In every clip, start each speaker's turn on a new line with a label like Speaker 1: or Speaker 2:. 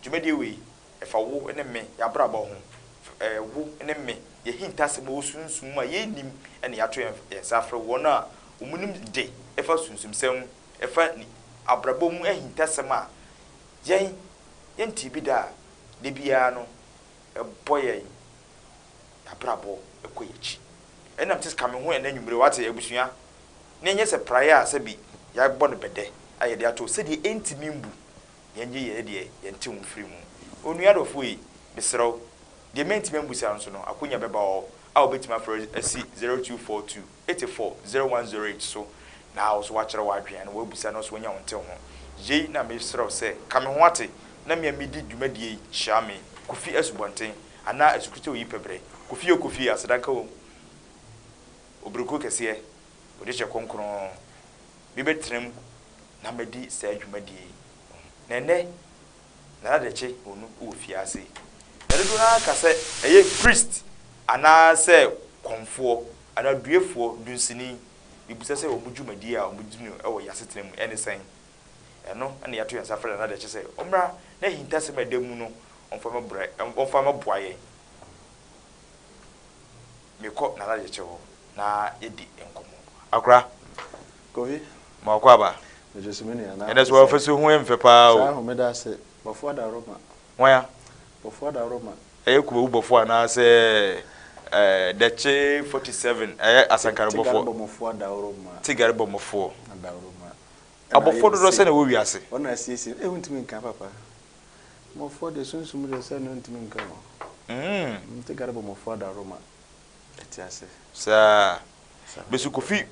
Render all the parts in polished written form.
Speaker 1: Dwumadie wei, ɛfa wo ne me y'abrabɔ ho, ɛɛ wo ne me y'ahintasɛm a ɛwɔ sunsum mu a yɛnnim na yɛato yɛn nsa afrɛ wɔn a wɔnim de ɛfa sunsumsɛm, ɛfa abrabɔ mu ahintasɛm a yɛn yɛntee bi da a da biara no ɛbɔ yɛn y'abrabɔ kɔ y'akyi. Ɛnam te ka me ho ɛnɛ anwummere wate abusua na ɛnyɛ sɛ praeɛ a sɛbi yɛabɔ no bɛdɛ a yɛde ato sɛdeɛ ɛntumi mbu Yɛngye yɛn deɛ yɛnte ho mfiri mu. Onua dɔfoɔ yi, mesrɛ wo, deɛ mantumi ambusa nso no, akonya bɛba hɔ a wobɛtumi afrɛ asi 0242 84 0108 so na wo nso woakyerɛ w'adwene anaa woabusa na wo nso woanya wo nte ho. Yei na mesrɛ wo sɛ ka me ho ate na me a medi dwumadie yi hyia me, Kofi Asubɔnten anaa Asukute Oyi Pɛbrɛ. Kofi o Kofi, aseda nka wo, Obirikuo kɛseɛ, Odehyɛ kronkron. Mebɛtena mu na madi saa dwumadie yi ho. Na ɛnnɛ, Nana Adekye Onu wɔ fiase. Na dodoɔ no ara ka sɛ ɛyɛ priest anaasɛ kɔmfoɔ anaa duefoɔ, dunsini. Mebisa sɛ wɔn dwumadie a wɔdi no wɔ yɛn asetena mu ne sɛn? Ɛno na yɛato yɛn nsa afrɛ Nana Adekye sɛ ɔmmra na ahintasɛm a ɛda mu no ɔmfa mmɛbrɛ, ɔmfa mmɛboa yɛn. Mekɔ Nana Adekye hɔ na yɛdi nkɔmmɔ. Akora.
Speaker 2: Kofi.
Speaker 1: Ma ɔkɔ aba.
Speaker 2: Megye so me nua na.
Speaker 1: Ɛnɛ so w'afasu ho yɛ mfɛ paa o.
Speaker 2: Saa ho meda ase. Bɔfo Adaworoma.
Speaker 1: Hwan a?
Speaker 2: Bɔfo Adaworoma.
Speaker 1: Ɛyɛ Kumawu bɔfo anaa sɛ ɛɛ Dɛkye 47 ɛyɛ Asankare bɔfo.
Speaker 2: Tigare bɔmɔfoɔ Adaworoma.
Speaker 1: Tigare bɔmɔfoɔ.
Speaker 2: Adaworoma.
Speaker 1: Abɔfoɔ dodoɔ sɛn na ɛwɔ wiase?
Speaker 2: Wɔn na asiesie no. Eh wontumi nka papa. Bɔfoɔ deɛ sunsum deɛ sɛ no ntumi nka o.
Speaker 1: Mm.
Speaker 2: Tigare bɔmɔfoɔ Adaworoma. Ɛte ase.
Speaker 1: Saa. Besu Kofi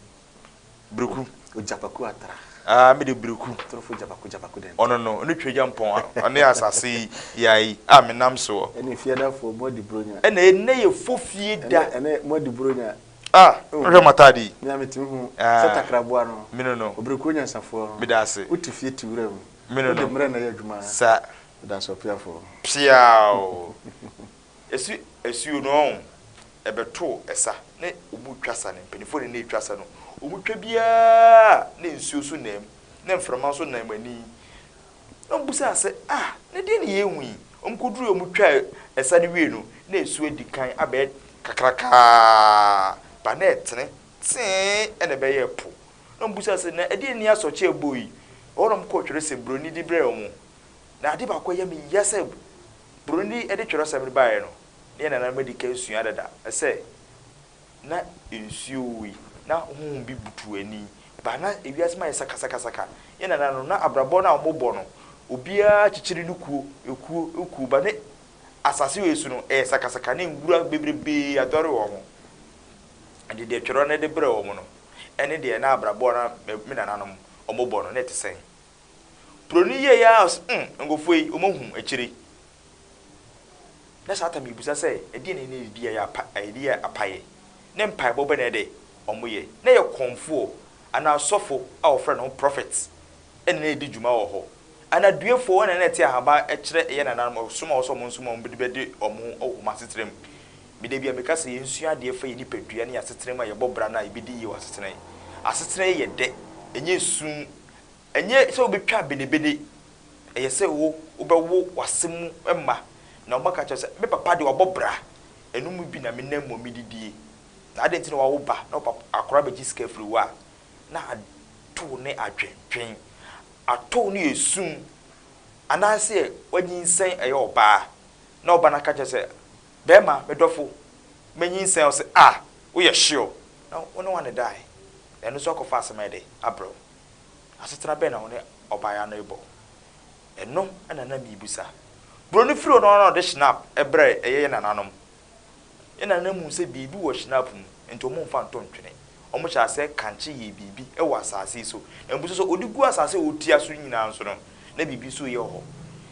Speaker 1: Breku.
Speaker 2: Ogyapaku atra.
Speaker 1: Ah, me de Breku.
Speaker 2: Torofo gyapaku gyapaku dɛn.
Speaker 1: Ɔno no, ɔne Tweagyampɔn, ɔne asase yi ya yi a menam soɔ.
Speaker 2: Ɛne fiadafoɔ mo adi bronya.
Speaker 1: Ɛna ɛnɛ yɛ fofie da.
Speaker 2: Ɛnɛ ɛnɛ mo adi bronya.
Speaker 1: Ah, wohwɛ m'ataade yi.
Speaker 2: Me a metumi hu sɛ takraboa no.
Speaker 1: Me no no.
Speaker 2: Obrekuo nyansafoɔ no.
Speaker 1: Meda ase.
Speaker 2: Wote fie te wura mu.
Speaker 1: Me no no.
Speaker 2: Wode mmerɛ na ɛyɛ adwuma.
Speaker 1: Sa.
Speaker 2: Meda ase ɔpeafoɔ.
Speaker 1: Piaw. Esi asuo no ɔn. Ɛbɛtoo ɛsa ne ɔmu retwa sa no, mpaninfoɔ na na ɛretwa sa no, ɔmu twa biara na nsuo nso nam mu, na mframa nso nam ani. Na ɔmu bisaa sɛ, Ah, na deɛn na yɛrehu yi? Ɔmu kɔduruiɛ a ɔmu twaa ɛsa no wiei no, na asuo adi kan abɛyɛ kakrakaa, ba na ɛtene tee na ɛbɛyɛɛ po. Na ɔmu bisaa sɛ, Na ɛdeɛn ni asɔkye a ɛbɔ yi? Ɛhɔ na ɔmu kɔɔ twerɛsɛm, buroni de brɛɛ wɔn. Na ade baako a ɛyɛ me ya sɛ buroni de twerɛsɛm no baeɛ no, na yɛn nananom adi kan sua dada sɛ na nsuo wei, na honhom bi butu ani ba, na ewiase mu ayɛ sakasakasaka. Yɛn nananom, na abrabɔ no a wɔbɔ no, obiara kyekyere ne kuo, ekuo, ekuo ba, ne asase wei so no, ɛyɛ sakasaka ne nwura bebrebee adɔre wɔn. Ɛnti deɛ twerɛ no de brɛ wɔn no, ɛne deɛ na abrabɔ a na me nananom wɔbɔ no, na ɛte sɛn? Buroni yɛeɛ ara ɔse, hmm, nkurɔfoɔ yi, wɔahu akyire. Na Satan rebisa sɛ, Ɛdeɛn na ɛne yɛdi a apa, yɛde yɛ apaeɛ? Ne mpaebɔ bɛn na ɛde wɔyɛ? Na ɛyɛ kɔmfoɔ anaa sɔfo a wɔfrɛ ne ho prɔfɛt na na ɛdi dwuma wɔ hɔ. Anaa duafoɔ na na ɛte ahaban kyerɛ yɛn nananom ɔsom a wɔsɛ wɔn nsom a wɔde bɛde wɔn ho wɔ wɔn asetena mu. Me da bi a meka sɛ yɛnsua adeɛ fa yɛn nipadua ne yɛn asetena mu a yɛbɔ bra no a yɛbɛdi yie wɔ asetena yi. Asetena yi yɛ dɛ, ɛnyɛ sum, ɛnyɛ sɛ wobɛtwa benebene. Ɛyɛ sɛ wo wobɛwo w'ase mu mma, na wɔbɛka akyerɛ wo sɛ, 'Me papa de, wabɔ bra, ɛno mu bi na menam mu a medidie. Na adɛn nti na woawo ba na wo papa akwadaa bɛgye sika afiri wo a, na atow ne adwendwen, atow ne esum, anaasɛ woanyinsɛn ɛyɛ ɔbaa, na ɔba no aka kyerɛ sɛ, 'Bɛrima, me dɔfo, manyinsɛn, ɔse, 'Ah, woyɛ sure? Na wo ne hwan na ɛdae? Na ɛno nso akɔfa asɛm ayɛ dɛn abrɛ wo. Asetena bɛn na wo ne ɔbaa no rebɔ? Ɛno na na merebisa. Buroni firi hɔ no ara na ɔde Schnapp brɛɛ ɛyɛ yɛn nananom. Yɛn nananom huu sɛ biribi wɔ Schnapp mu, enti wɔmfa nto ntwene. Wɔhyɛɛ aseɛ kankye yɛɛ biribi wɔ asase yi so. Na mpo sɛ wɔde gu asase a wɔtua so nyinaa nso no, na biribi nso reyɛ wɔ hɔ.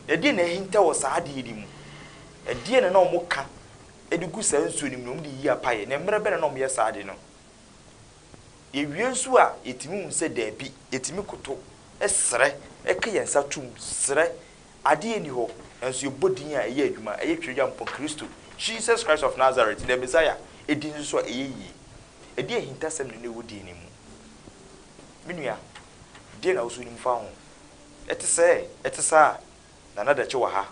Speaker 1: Na ɛdeɛn na ahinta wɔ saa adeɛ no mu? Ɛdeɛn na na wɔka de gu saa nsuo no mu na wɔde yi apaeɛ? Na mmerɛ bɛn na na wɔyɛ saa ade no? Yɛwie nso a, yɛtumi hu sɛ daabi, yɛtumi koto srɛ, ka yɛn nsa tom srɛ, adeɛ nni hɔ, nanso yɛbɔ din a ɛyɛ adwuma, ɛyɛ Tweregyampɔn Kristo, Jesus Christ of Nazareth, the Messiah, din nso so a ɛyɛ yie. Ɛdeɛn ahintasɛm na na ɛwɔ din no mu? Me nua, deɛn na wo nso wonim fa ho? Ɛte sɛɛ, ɛte saa, Nana Dakye wɔ ha.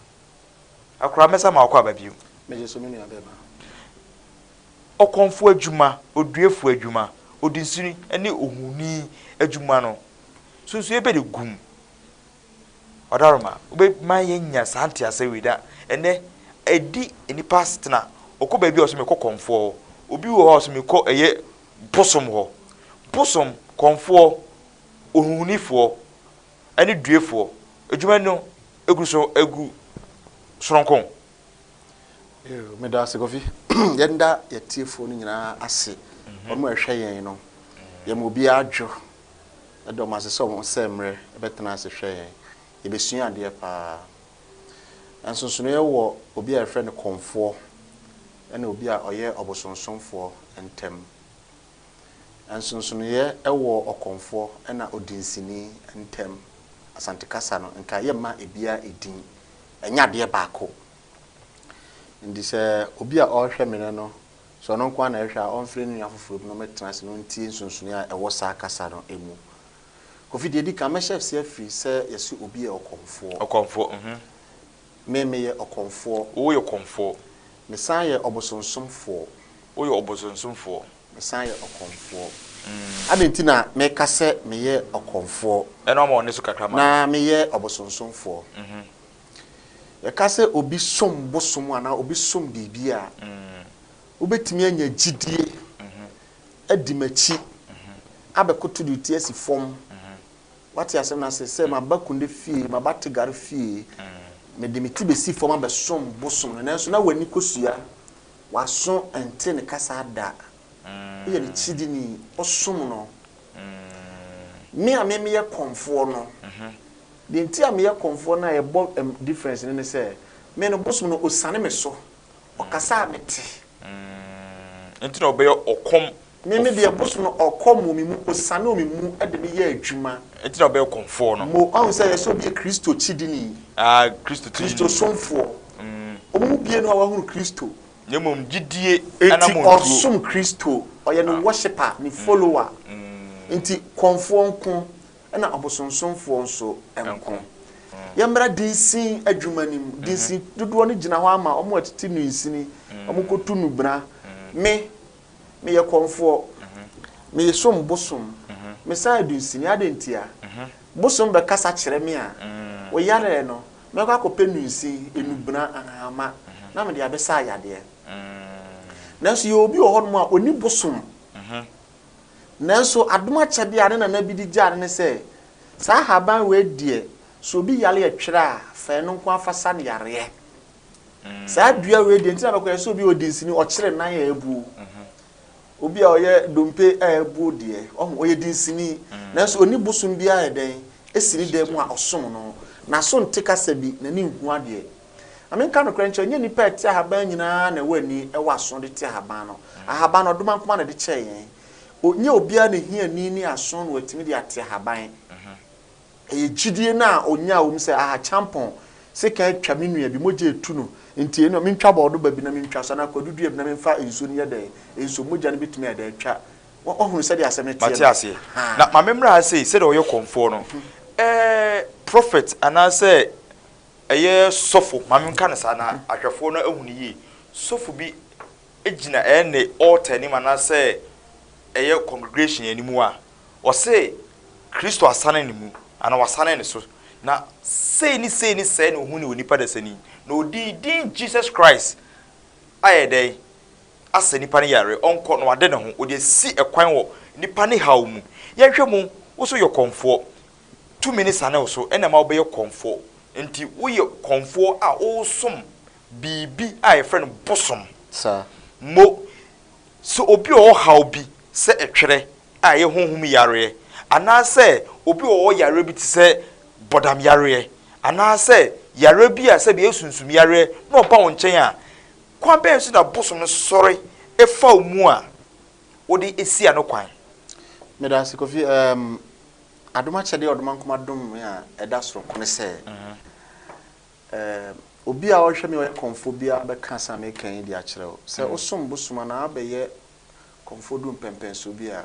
Speaker 1: Akora mɛsa ma wakɔ aba bio.
Speaker 2: Megye so me nua bɛɛma.
Speaker 1: Ɔkɔmfoɔ adwuma, oduafoɔ adwuma, odinsini ne ohuni adwuma no, sunsuiɛ bɛ de gu mu. Ɔdaroma, wobɛma yɛanya saa nteaseɛ wei na ɛnnɛ ɛdi nnipa asetena. Ɔkɔ baabi a ɔsɛ mekɔ kɔmfoɔ hɔ. Obi wɔ hɔ a ɔsɛ mekɔ ɛyɛ bosom hɔ. Bosom, kɔmfoɔ, ohuhunifoɔ ɛne duafoɔ adwuma no egu so egu soronko.
Speaker 2: Yoo, meda ase Kofi. Yɛnda yɛtiefoɔ no nyinaa ase. Wɔn a ɛhwɛ yɛn no, yɛma obiara dwo. Yɛda wɔn ase sɛ wɔn sɛɛ mmerɛ bɛtena ase hwɛ yɛn. Yɛbɛsua adeɛ paa. Nsonsonoeɛ wɔ obi a yɛfrɛ no kɔmfoɔ ne obi a ɔyɛ ɔbosonsomfoɔ ntam. Nsonsonoeɛ wɔ ɔkɔmfoɔ na odinsini ntam. Asante kasa no, nka yɛmma ebiara edin. Ɛnyɛ adeɛ baako. Nti sɛ obi a ɔrehwɛ me nnɛ no, sɛ ɔno nko ara na ɛrehwɛ a, ɔmfrɛ ne nua foforɔ bi na ɔmmɛtena ase na ɔntie nsonsonoeɛ a ɛwɔ saa kasa no mu. Kofi, deɛ ɛdi kan, mɛhyɛ aseɛ afiri sɛ yɛse obi yɛ ɔkɔmfoɔ.
Speaker 1: Ɔkɔmfoɔ, mhm.
Speaker 2: Me, meyɛ ɔkɔmfoɔ.
Speaker 1: Woyɛ ɔkɔmfoɔ.
Speaker 2: Mesan yɛ ɔbosonsomfoɔ.
Speaker 1: Woyɛ ɔbosonsomfoɔ.
Speaker 2: Mesan yɛ ɔkɔmfoɔ. Adɛn nti na meka sɛ meyɛ ɔkɔmfoɔ?
Speaker 1: Ɛna ɔma wo nne so kakra ma me.
Speaker 2: Na meyɛ ɔbosonsomfoɔ. Yɛka sɛ obi som bosom anaa obi som biribi a, wobɛtumi anya gyidie adi m'akyi abɛkoto de wo ti asi fam. Woate asɛm no ase? Sɛ maba Kunde fie, maba Tegar fie, mede me ti bɛsi fam abɛsom bosom no, nanso na w'ani kosua, w'aso nte ne kasa da. Woyɛ ne kyidini, wosom no. Me a me meyɛ kɔmfoɔ no, Deɛ nti a meyɛ kɔmfoɔ no a ɛbɔ difference no ne sɛ, me no bosom no ɔsiane me so, ɔkasa a mete.
Speaker 1: Nti na ɔbɛyɛ ɔkɔm.
Speaker 2: Me me deɛ bosom no ɔkɔm wɔ me mu, ɔsiane wɔ me mu de me yɛ adwuma.
Speaker 1: Nti na ɔbɛyɛ kɔmfoɔ no.
Speaker 2: Mo, wahu sɛ yɛsɛ obi yɛ Kristo kyidini.
Speaker 1: Ah, Kristo kyidini.
Speaker 2: Kristo somfoɔ. Wɔn mu biara nni hɔ a wahunu Kristo.
Speaker 1: Na mmom gyidie
Speaker 2: Enti
Speaker 1: anammɔntuo.
Speaker 2: ɔsom Kristo, ɔyɛ ne worshipper, ne follower. Nti kɔmfoɔ nko Ɛna abosonsomfoɔ nso nko. Yɛmmra dinsin adwuma no mu. Dinsin dodoɔ no gyina hɔ ama wɔn a wɔtete nnunsini, wɔkɔtu nnubena. Me, meyɛ kɔmfoɔ. Mesom bosom. Mesan yɛ dunsini. Adɛn ntia? Bosom bɛkasa kyerɛ me a, wo yareɛ no, mɛkɔ akɔpɛ nnunsin, nnubena, nhahamma, na mede abɛsa yadeɛ. Nanso yɛwɔ obi wɔ hɔnom a, ɔnni bosom. Nanso adom akyɛdeɛ a ne nana bi de gyaa no ne sɛ, saa ahaban wei deɛ, sɛ obi yare ɛtwerɛ a, fa ɛno nko ara fa sa no yareɛ. Saa dua wei deɛ, nti na bɛkɔyɛ sɛ obi a ɔdi nsini, ɔkyere nan a abuo. Obi a ɔyɛ dompe a abuo deɛ, ɔho, ɔyɛ dinsini. Nanso ɔnni bosom biara a ɛdɛn, ɛsi ne dan mu a ɔsom no. N'aso nte kasa bi, n'ani nhu adeɛ. Ma menka nokorɛ nkyerɛ wo, ɛnyɛ nnipa a ɛte ahaban nyinaa na ɛwɔ ani wɔ aso de te ahaban no. Ahaban no, ɔdomankoma na ɛde kyɛɛ yɛn. Ɛnyɛ obiara na ɛhia ani ne aso na watumi de ate ahaban. Ɛyɛ gyidie no a ɔnyaa wɔ mu sɛ, aha, kyampɔn, sekan atwa me nua bi, mogya retu no, nti ɛno mentwa bɔɔdoba bi na mentwa so, anaa kwadu dua bi na memfa nsuo no nyɛ dɛn, nso mogya no bɛtumi ayɛ dɛn atwa. Woahunu sɛdeɛ asɛm no teɛ no?
Speaker 1: Mate aseɛ. Na ma memmra ha sei, sɛdeɛ ɔyɛ kɔmfoɔ no, ɛɛ, prophet anaasɛ Ɛyɛ sɔfo, ma menka no saa na ahwɛfoɔ no ahu no yie. Sɔfo bi gyina ɛyɛ ne altar anim anaasɛ ɛyɛ congregation anim a, ɔse Kristo asane ne mu anaa wasane ne so. Na sei ne sei ne sɛɛ na ɔhu ne onipa dasani. Na ɔde din Jesus Christ ayɛ dɛn? Asa nipa no yareɛ. Ɔnkɔ na wade ne ho. Ɔde asi ɛkwan wɔ nipa ne haw mu. Yɛnhwɛ mu, wo nso yɛ kɔmfoɔ. Tumi no sane wo so na ɛma wobɛyɛ kɔmfoɔ. Nti woyɛ kɔmfoɔ a woresom biribi a yɛfrɛ no bosom.
Speaker 2: Saa.
Speaker 1: Mo, sɛ obi a ɔwɔ haw bi sɛ ɛtwerɛ a ɛyɛ honhom yareɛ, anaasɛ obi a ɔwɔ yareɛ bi te sɛ bɔdam yareɛ, anaasɛ yareɛ bi a sɛbi ɛyɛ sunsum yareɛ na ɔba wo nkyɛn a, kwan bɛn so na bosom no sɔre fa wo mu a wode si ano kwan?
Speaker 2: Medase Kofi, erm Adom akyɛdeɛ a Ɔdomankoma dom me a ɛda soronko ne sɛ, obi a ɔhwɛ me a ɔyɛ kɔmfoɔ biara bɛka asɛm a mereka yi de akyerɛ wo. Sɛ wosom bosom anaa wobɛyɛ kɔmfoɔ duru mpɛnpɛnsoɔ bi a,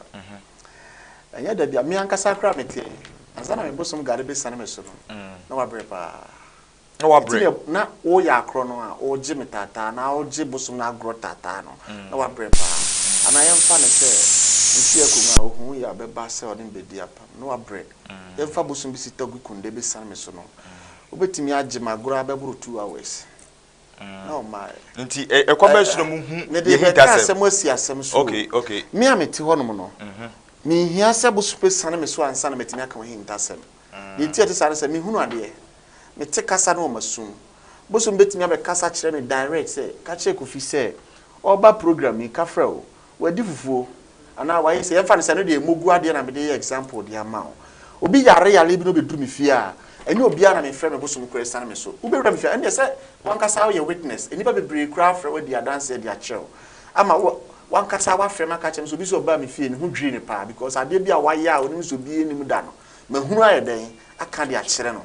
Speaker 2: ɛnyɛ da bi a, me ankasa koraa meteɛ yi, ansa na me bosom gare bɛsiane me so no, na wabrɛ paa.
Speaker 1: Na wabrɛ.
Speaker 2: Nti na na woyɛ akorɔ no a, wogye me taataa anaa wogye bosom no agorɔ taataa no, na wabrɛ paa. Anaa yɛmfa no sɛ mfeɛ akonnwa a, ohuu yɛ a ɔbɛba sɛ ɔne me bɛdi apam, na wabrɛ. Yɛmfa bosom bi si Tɔgbi Kunde bɛsiane me so no, wobɛtumi agye me agorɔ ara bɛboro 2 hours na ɔmmaeɛ.
Speaker 1: Nti ɛkwan bɛn so na muhu
Speaker 2: Mede
Speaker 1: yɛn
Speaker 2: bɛka
Speaker 1: ahintasɛm?
Speaker 2: asɛm asi asɛm so o. Me a mete hɔnom no, menhia sɛ bosom bɛsiane me so ansa na matumi aka w'ahintasɛm. Deɛ nti a ɛte saa ne sɛ, mehunu adeɛ. Mete kasa no wɔ m'asom. Bosom bɛtumi abɛkasa akyerɛ me direct sɛ, ka kyerɛ Kofi sɛ ɔreba program yi, ka frɛ wo. Wadi fufuo anaa wayɛ sei. Yɛmfa no sɛ ɛno deɛ mogu adeɛ na mede yɛ example de ama wo. Obi yare yareɛ bi na ɔbɛduru me fie a, ɛnyɛ obiara na mefrɛ me bosom koraa asiane me so. Wobɛwura me fie a, ɛndeɛ sɛ w'ankasa woyɛ witness. Nnipa bebree koraa afrɛ wo adi adanseɛ de akyerɛ wo ama wo w'ankasa woafrɛ me aka akyerɛ me sɛ obi sɛ ɔbaa me fie ne ho dwirii no paa because adeɛ bi a wayɛ a ɔnim sɛ obiara nnim da no, mahunu ayɛ dɛn aka de akyerɛ no.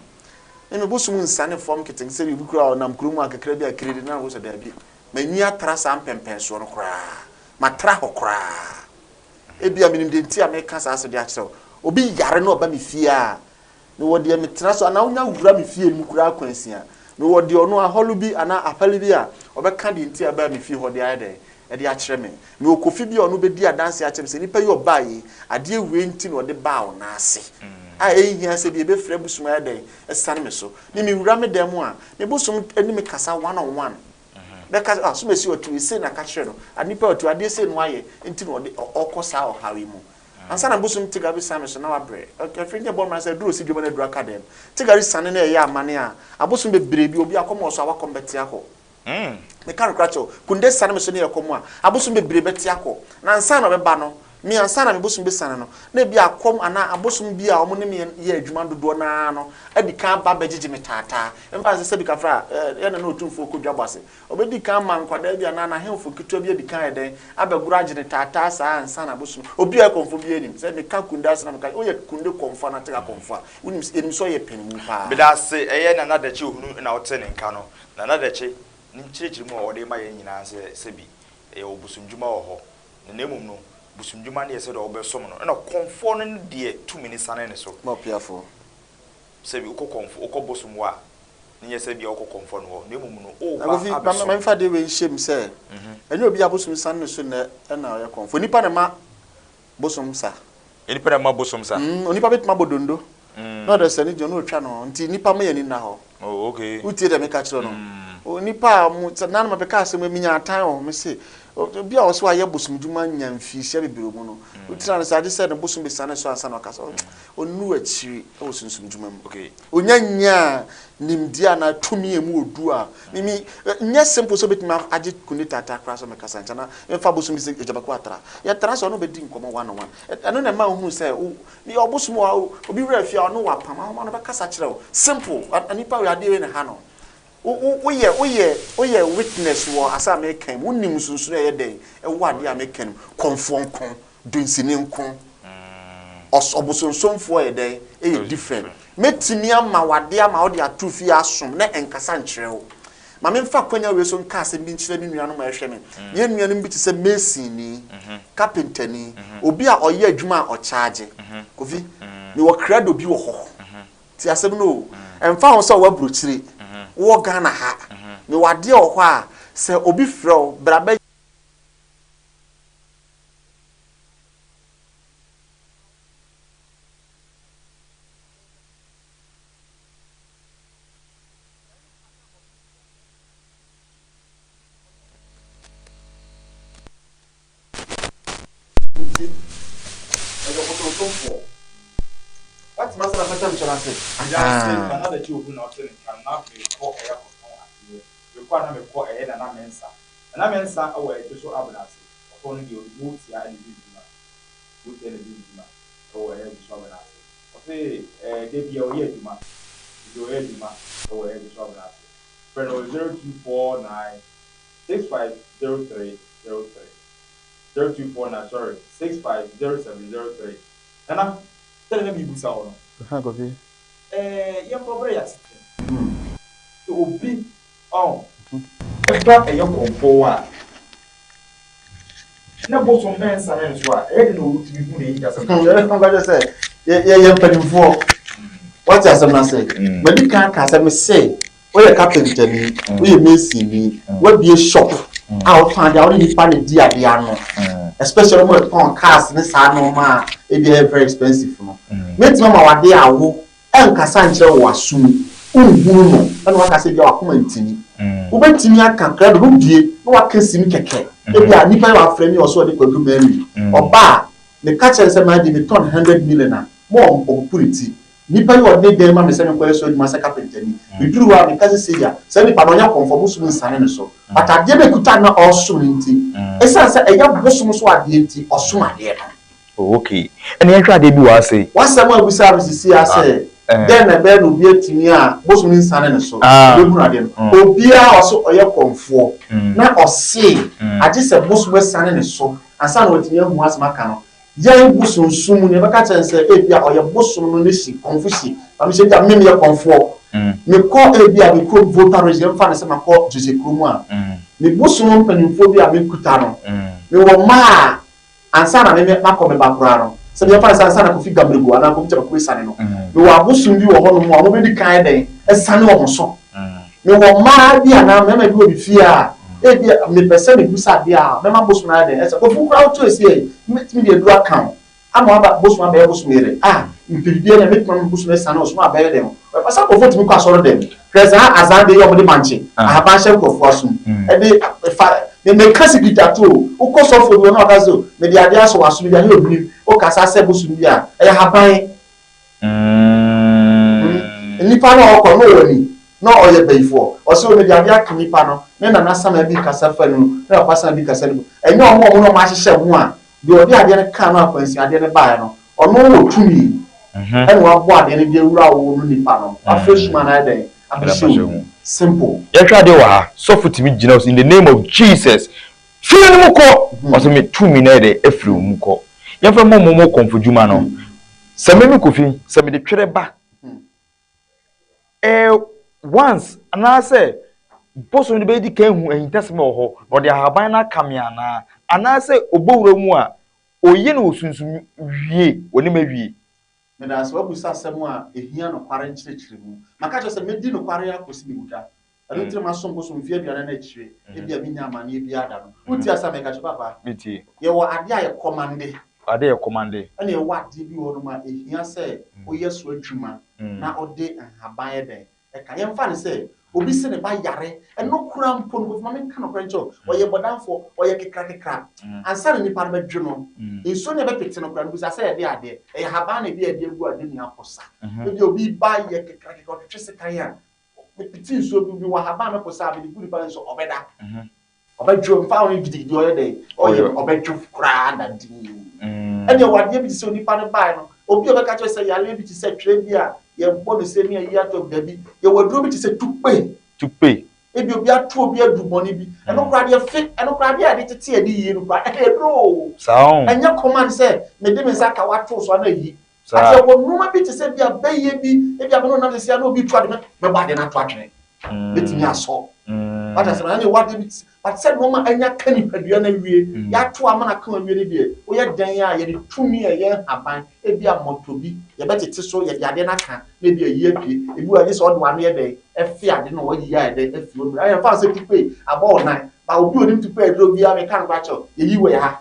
Speaker 2: Me me bosom nsiane fam nketenkete sɛdeɛ obi koraa a ɔnam kuro mu a kakra bi a kiridi na wo sɛ daabi, m'ani atra saa mpɛnpɛnsoɔ no koraa, matra hɔ koraa. Ebia menim deɛ nti a meka saa asɛm de akyerɛ wo. Obi yare na ɔba me fie a, mewɔ deɛ metena so anaa wonya wura me fie mu koraa kwansin a, mewɔ deɛ ɔno ahɔlo bi anaa apale bi a ɔbɛka deɛ nti a ɛbaa me fie hɔ de ayɛ dɛn? De akyerɛ me. Mewɔ Kofi bi a ɔno bɛdi adanseɛ akyerɛ me sɛ nipa yi ɔbaa yi, adeɛ wei nti na ɔde baa wo nan ase a ɛnhia sɛ bi ɛbɛfiri abosom ayɛ dɛn asiane me so. Me mewura me dan mu a, me bosom ne me kasa one on one. Bɛka sɛ, ah, Somasi ɔte wei, sei na ka kyerɛ no, ah, nipa ɔte wei, adeɛ sei na wayɛ nti na ɔde ɔkɔ saa ɔhaw yi mu. Ansa na bosom Tigari bɛsiane me so na wabrɛ. Afei ne ɛbɔ mmara sɛ aduru ɔsi dwom na aduru aka dɛm. Tigari siane na ɛyɛ amane a, abosom bebree bi, obi akɔm wɔ so a wakɔm bɛte akɔ. Meka nokorɛ akyerɛ wo, Kunde siane me so ne ɛkɔm a, abosom bebree bɛte akɔ. Na ansa na ɔbɛba no, me ansa na me bosom bɛsiane no, na ebia akɔm anaa abosom bi a wɔn ne me yɛ adwuma dodoɔ no ara no adi kan aba abɛgyegye me taataa. Ɛmfa ho sɛ sɛbi kafra a, yɛn nana Otumfoɔ kɔ dwabɔ ase. Ɔbɛdi kan ama nkwadaa bi anaa n'ahemfo nketewa bi adi kan ayɛ dɛn? Abɛgoro agye no taataa saa ansa na abosom. Obi a ɔyɛ kɔmfoɔ biara nim sɛ meka Kunde ase na meka, woyɛ Kunde kɔmfoɔ anaa Tega kɔmfoɔ a, wonim sɛ, yɛnim sɛ ɔyɛ panimu paa.
Speaker 1: Meda ase, ɛyɛ Nana Dakye Ohunu na wote ne nka no. Nana Dakye ne nkyerɛkyerɛmu a ɔde rema yɛn nyinaa sɛ sɛbi yɛwɔ bosomdwuma wɔ hɔ, na na mmom no bosomdwuma no yɛ sɛdeɛ wobɛsom no, ɛna kɔmfoɔ no ne deɛ tumi no sane ne so.
Speaker 2: Ma ɔpiafoɔ.
Speaker 1: Sɛbi wokɔ kɔmfo, wokɔ bosom hɔ a, ne nyɛ sɛ bia wokɔ kɔmfoɔ no hɔ, na mmom no
Speaker 2: Na
Speaker 1: woreba
Speaker 2: Kofi, ma
Speaker 1: abɛsom.
Speaker 2: ma memfa adeɛ wei nhyɛ mu sɛ, ɛnyɛ obi a bosom sane ne so nnɛ na ɔyɛ kɔmfoɔ. Onipa na ɛma bosom sa.
Speaker 1: Onipa na ɛma bosom sa.
Speaker 2: Onipa bɛtumi abɔ dondo na ɔde sɛ ne gyina na ɔtwa no nti nipa ma yɛn ani nna hɔ.
Speaker 1: Oh, okay.
Speaker 2: Wotie deɛ meka kyerɛ no? Onipa a mo sɛ nana mebɛka asɛm yi menya atan wɔ ho me se obi a ɔsɛ wayɛ bosom dwuma nya mfirinhyia bebree mu no wogyina no sɛ agye sɛ ne bosom bɛsiane so ansa na ɔka sɛ ɔnnuru akyiri wɔ sunsum dwuma mu.
Speaker 1: Okay.
Speaker 2: Onya nyaa nimdeɛ anaa tumi a emu wɔ du a, mimi, nyɛ simple sɛ obetumi agye kunde taataa koraa sɛ ɔmmɛkasa nkyɛ na mfa bosom bi sɛ Agya Baku atra. Yɛtra sɛ ɔne wo bɛdi nkɔmmɔ one on one. Ɛno na ɛma wohunu sɛ wo, meyɛ ɔbosom a, obi werɛ afi a ɔne wo apam, ahoma no bɛkasa kyerɛ wo. Simple. Nipa wei adeɛ wei na ɛha no. Wo, wo, woyɛ, woyɛ, woyɛ witness wɔ asɛm a mereka yi mu. Wonim nsonsonoe a ɛyɛ dɛn ɛwɔ adeɛ a mereka no mu. Kɔmfoɔ nko. Dunsini nko. Ɔs ɔbosonsomfoɔ yɛ dɛn? Ɛyɛ different. Mɛtumi ama wo adeɛ ama wode ato fie asom na ɛnkasa nkyerɛ wo. Ma memfa akwanya wei so nka asɛm bi nkyerɛ me nuanom a ɛhwɛ me. Yɛn nuanom bi te sɛ masonni, kapentani, obi a ɔyɛ adwuma a ɔkyaagye. Kofi, mewɔ krado bi wɔ hɔ. Tie asɛm no o. Ɛmfa ho sɛ ɔwɔ aburokyire, wowɔ Ghana ha, mewɔ adeɛ wɔ hɔ a sɛ obi frɛ wo, bra bɛ. Nti, ɔyɛ ɔbosonsomfoɔ. Woate m'asɛm a mepɛ sɛ mekyerɛ no ase?
Speaker 1: Meda ase, Nana Dakyi Obu na ɔte ne nka no, na mekɔ ɛyɛ kɔtɔn adeɛ. Mekɔ a na mekɔ ɛyɛ Nana Mensah. Nana Mensah wɔ Ɛdweso Abenase. Ɔtɔn no deɛ ɔde mootia na ɛdi ne dwuma. Mootia na ɛdi ne dwuma wɔ ɛyɛ Ɛdweso Abenase. Ɔse ɛɛ da biara ɔyɛ adwuma. Da biara ɔyɛ adwuma wɔ ɛyɛ Ɛdweso Abenase. Frɛ no wɔ 0249 650303. 0249 sorry 650703. Nana, sɛdeɛ na merebisa wo no.
Speaker 2: Aha Kofi.
Speaker 1: Ɛɛ yɛmfa berɛ yɛ asetena mu. Sɛ obi ɔn ba ɛyɛ kɔmfɔɔ a, na bosom ɛnsane ne so a, ɛyɛ den na ɔtumi hu n'ahintasɛm ka kyerɛ no.
Speaker 2: Ɔka kyerɛ sɛ yɛyɛ mpanimfoɔ. Wate asɛm no ase? Madi kan aka sɛ mese. Woyɛ kapentani, woyɛ masonni, woabue shop a wotɔn adeɛ a wone nipa na di adeɛ ano, especially wɔn a ɛtɔn cars ne saa nneɛma a ebi ɛyɛ very expensive no. Mɛtumi ama w'adeɛ a wo ɛnkasa nkyerɛ wɔ w'aso mu, wonhunu no ɛna waka sɛ ebia w'akoma ntini. Wobɛtumi aka krado no bie na waka sim kɛkɛ. Ebia nipa yi wafrɛ mi ɔsɛ ɔde Kwadu Mary. Ɔba a, meka kyerɛ no sɛ maa deɛ metɔn 100 million a, ma ɔmpopo ne ti. Nipa yi ɔde ne dan ma me sɛ menkɔyɛ so adwuma sɛ kapentani. Meduru hɔ a, meka sɛ sei a, saa nipa no ɔnyɛ kɔmfɔ, bosom nsane ne so. But adeɛ no ekuta na ɔresom no nti, ɛsiane sɛ ɛyɛ bosom so adeɛ nti, ɔsom adeɛ no.
Speaker 1: Oh, okay. Ɛna yɛhwɛ adeɛ bi wɔ ase.
Speaker 2: Wasɛm a abusa me sisi a sɛ dɛn na ɛbɛyɛ na obi atumi a bosom no nsane ne so obɛhunu adeɛ no. Obiara ɔso ɔyɛ kɔmfoɔ na ɔse agye sɛ bosom asane ne so ansa na watumi ahu asɛm aka no. Yɛn bosomsom mu no, yɛbɛka kyerɛ no sɛ ebi a ɔyɛ bosom no ne hyi, kɔmfo hyi. Maame hyɛ bi a mem yɛ kɔmfoɔ. Mekɔ ebi a me kurom Volta Region, yɛmfa no sɛ makɔ Jose kurom a, me bosom mpanimfoɔ bi a mekuta no, mewɔ mmaa a ansa na me makɔ me ba koraa no, sɛ yɛmfa no sɛ ansa na Kofi Gamrego anaa Kofi Kyɛmako esiane no, mewɔ abosom bi wɔ hɔnom a wɔbɛdi kan dɛn esiane wɔn so. Mewɔ mmaa bi anaa mmarima bi wɔ me fie a ebi a mepɛ sɛ mebusa adeɛ a mɛma bosom no ayɛ dɛn ɛsɛ Kofi koraa wotu esi yɛ mɛtumi de aduru aka wo ama waba bosom abɛyɛ bosom yere a mpɛ na mɛtumi ama bosom esiane wo so na abɛyɛ dɛn. Ɔsɛ nkurɔfoɔ tumi kɔ asɔre dɛm hwɛ saa azan de yɛ ɔmo de mankye ahaban hyɛ nkurɔfoɔ asom ɛde fa meka secret ato o. Wokɔ sɔfo bi wɔ na ɔka sɛ mede adeɛ asɔ w'asom bi ayɛ obinim wokasa sɛ bosom bi a ɛyɛ haban. Nipa no a ɔkɔ no wɔ ni na ɔyɛ bɛyifoɔ, ɔsɛ omi de adeɛ aka nipa no ne nana sama bi kasa fa no ne papa sama bi kasa no mu. Ɛnyɛ ɔmo na ɔmo ahyehyɛ ho a deɛ ɔde adeɛ no kaa no akwansi adeɛ no baeɛ no, ɔno wɔ tumi ɛna wabɔ adeɛ no de awura wo no nipa no afei suma no ayɛ dɛn abɛhyɛ wo mu, simple.
Speaker 1: Yɛhwɛ adeɛ wɔ ha, sɔfo tumi gyina in the name of Jesus fie no mu kɔ, ɔsɛ me tumi na yɛ dɛ afiri wo mu kɔ. Yɛmfa mɔ mo kɔmfo dwuma no sɛ me Kofi sɛ mede twerɛ ba once anaasɛ bosom de bɛdi kan hu ahintasɛm wɔ hɔ na ɔde ahaban no aka me anaasɛ ɔbɔwura mu a ɔyɛ no wɔ sunsum wie wɔ ne ma wie.
Speaker 2: Meda ase, wabusa asɛm a ehia nokware nkyerɛkyerɛ mu. Maka kyerɛ sɛ medi nokware akɔsi me wuda. Ɛno nti na masom bosom mfeɛ 40 no akyire ebi a menya amanneɛ biara da no. Wotie asɛm a meka kyerɛ papa?
Speaker 1: Metie.
Speaker 2: Yɛwɔ adeɛ a yɛ command.
Speaker 1: Adeɛ yɛ command.
Speaker 2: Ɛna yɛwɔ adeɛ bi wɔ hɔnom a ehia sɛ woyɛ so adwuma na ɔde nhaban yɛ dɛn ɛka. Yɛmfa no sɛ obi sɛ ne ba yare, ɛno kora mpo no, Kofi, ma menka nokorɛ nkyerɛ wo, ɔyɛ bɔdamfoɔ, ɔyɛ kekrakekra ansa na nipa no bɛdwe no nsuo ne ɛbɛpete no kora no, bisa sɛ yɛde adeɛ ɛyɛ haban na ebi a yɛde agu ade nua posa. Ebi obi ba yɛ kekrakekra, ɔtwetwe sekan a mepete nsuo bi wɔ haban no posa a mede gu nipa no so, ɔbɛda, ɔbɛdwo mfa ho gidigidi ɔyɛ dɛ ɔyɛ, ɔbɛdwo koraa da dii. Ɛnna ɛwɔ adeɛ bi te sɛ onipa no baa no, obi a ɔbɛka kyerɛ sɛ yareɛ bi te sɛ twerɛ bi a yɛbɔ no sɛ ne ayi atɔ dabi, yɛwɔ aduro bi te sɛ tukpe.
Speaker 1: Tukpe.
Speaker 2: Ebi obi ato obi adu bɔne bi, ɛno koraa deɛ fe, ɛno koraa deɛ a yɛde tete yɛde yie no koraa ɛyɛ aduro o. Ɛnyɛ command sɛ mede me nsa ka wato so ana yi. Ati ɛwɔ nneɛma bi te sɛ bi a bɛyɛ bi, ebi a me no nam sɛ na obi tu ade mɛbɔ ade no ato atwene, bɛtumi asɔ wata sɛ ɛne wade bi, but sɛ nneɛma anya ka nipadua no awie, yɛato amana ka awie no deɛ, woyɛ dɛn a yɛde tumi a ɛyɛ nhaban ebi a mmɔtɔ bi yɛbɛtete so, yɛde adeɛ no aka na ebi ayi apue. Ebi wɔ agye sɛ ɔde wano yɛ dɛn ɛfe ade no wayi ayɛ dɛn afi hɔ. Ayɛ fa sɛ tukpe abɔ wo nan ba, obi onim tukpe aduro biara, meka no koraa kyɛw, yɛyi wɔ yɛ ha.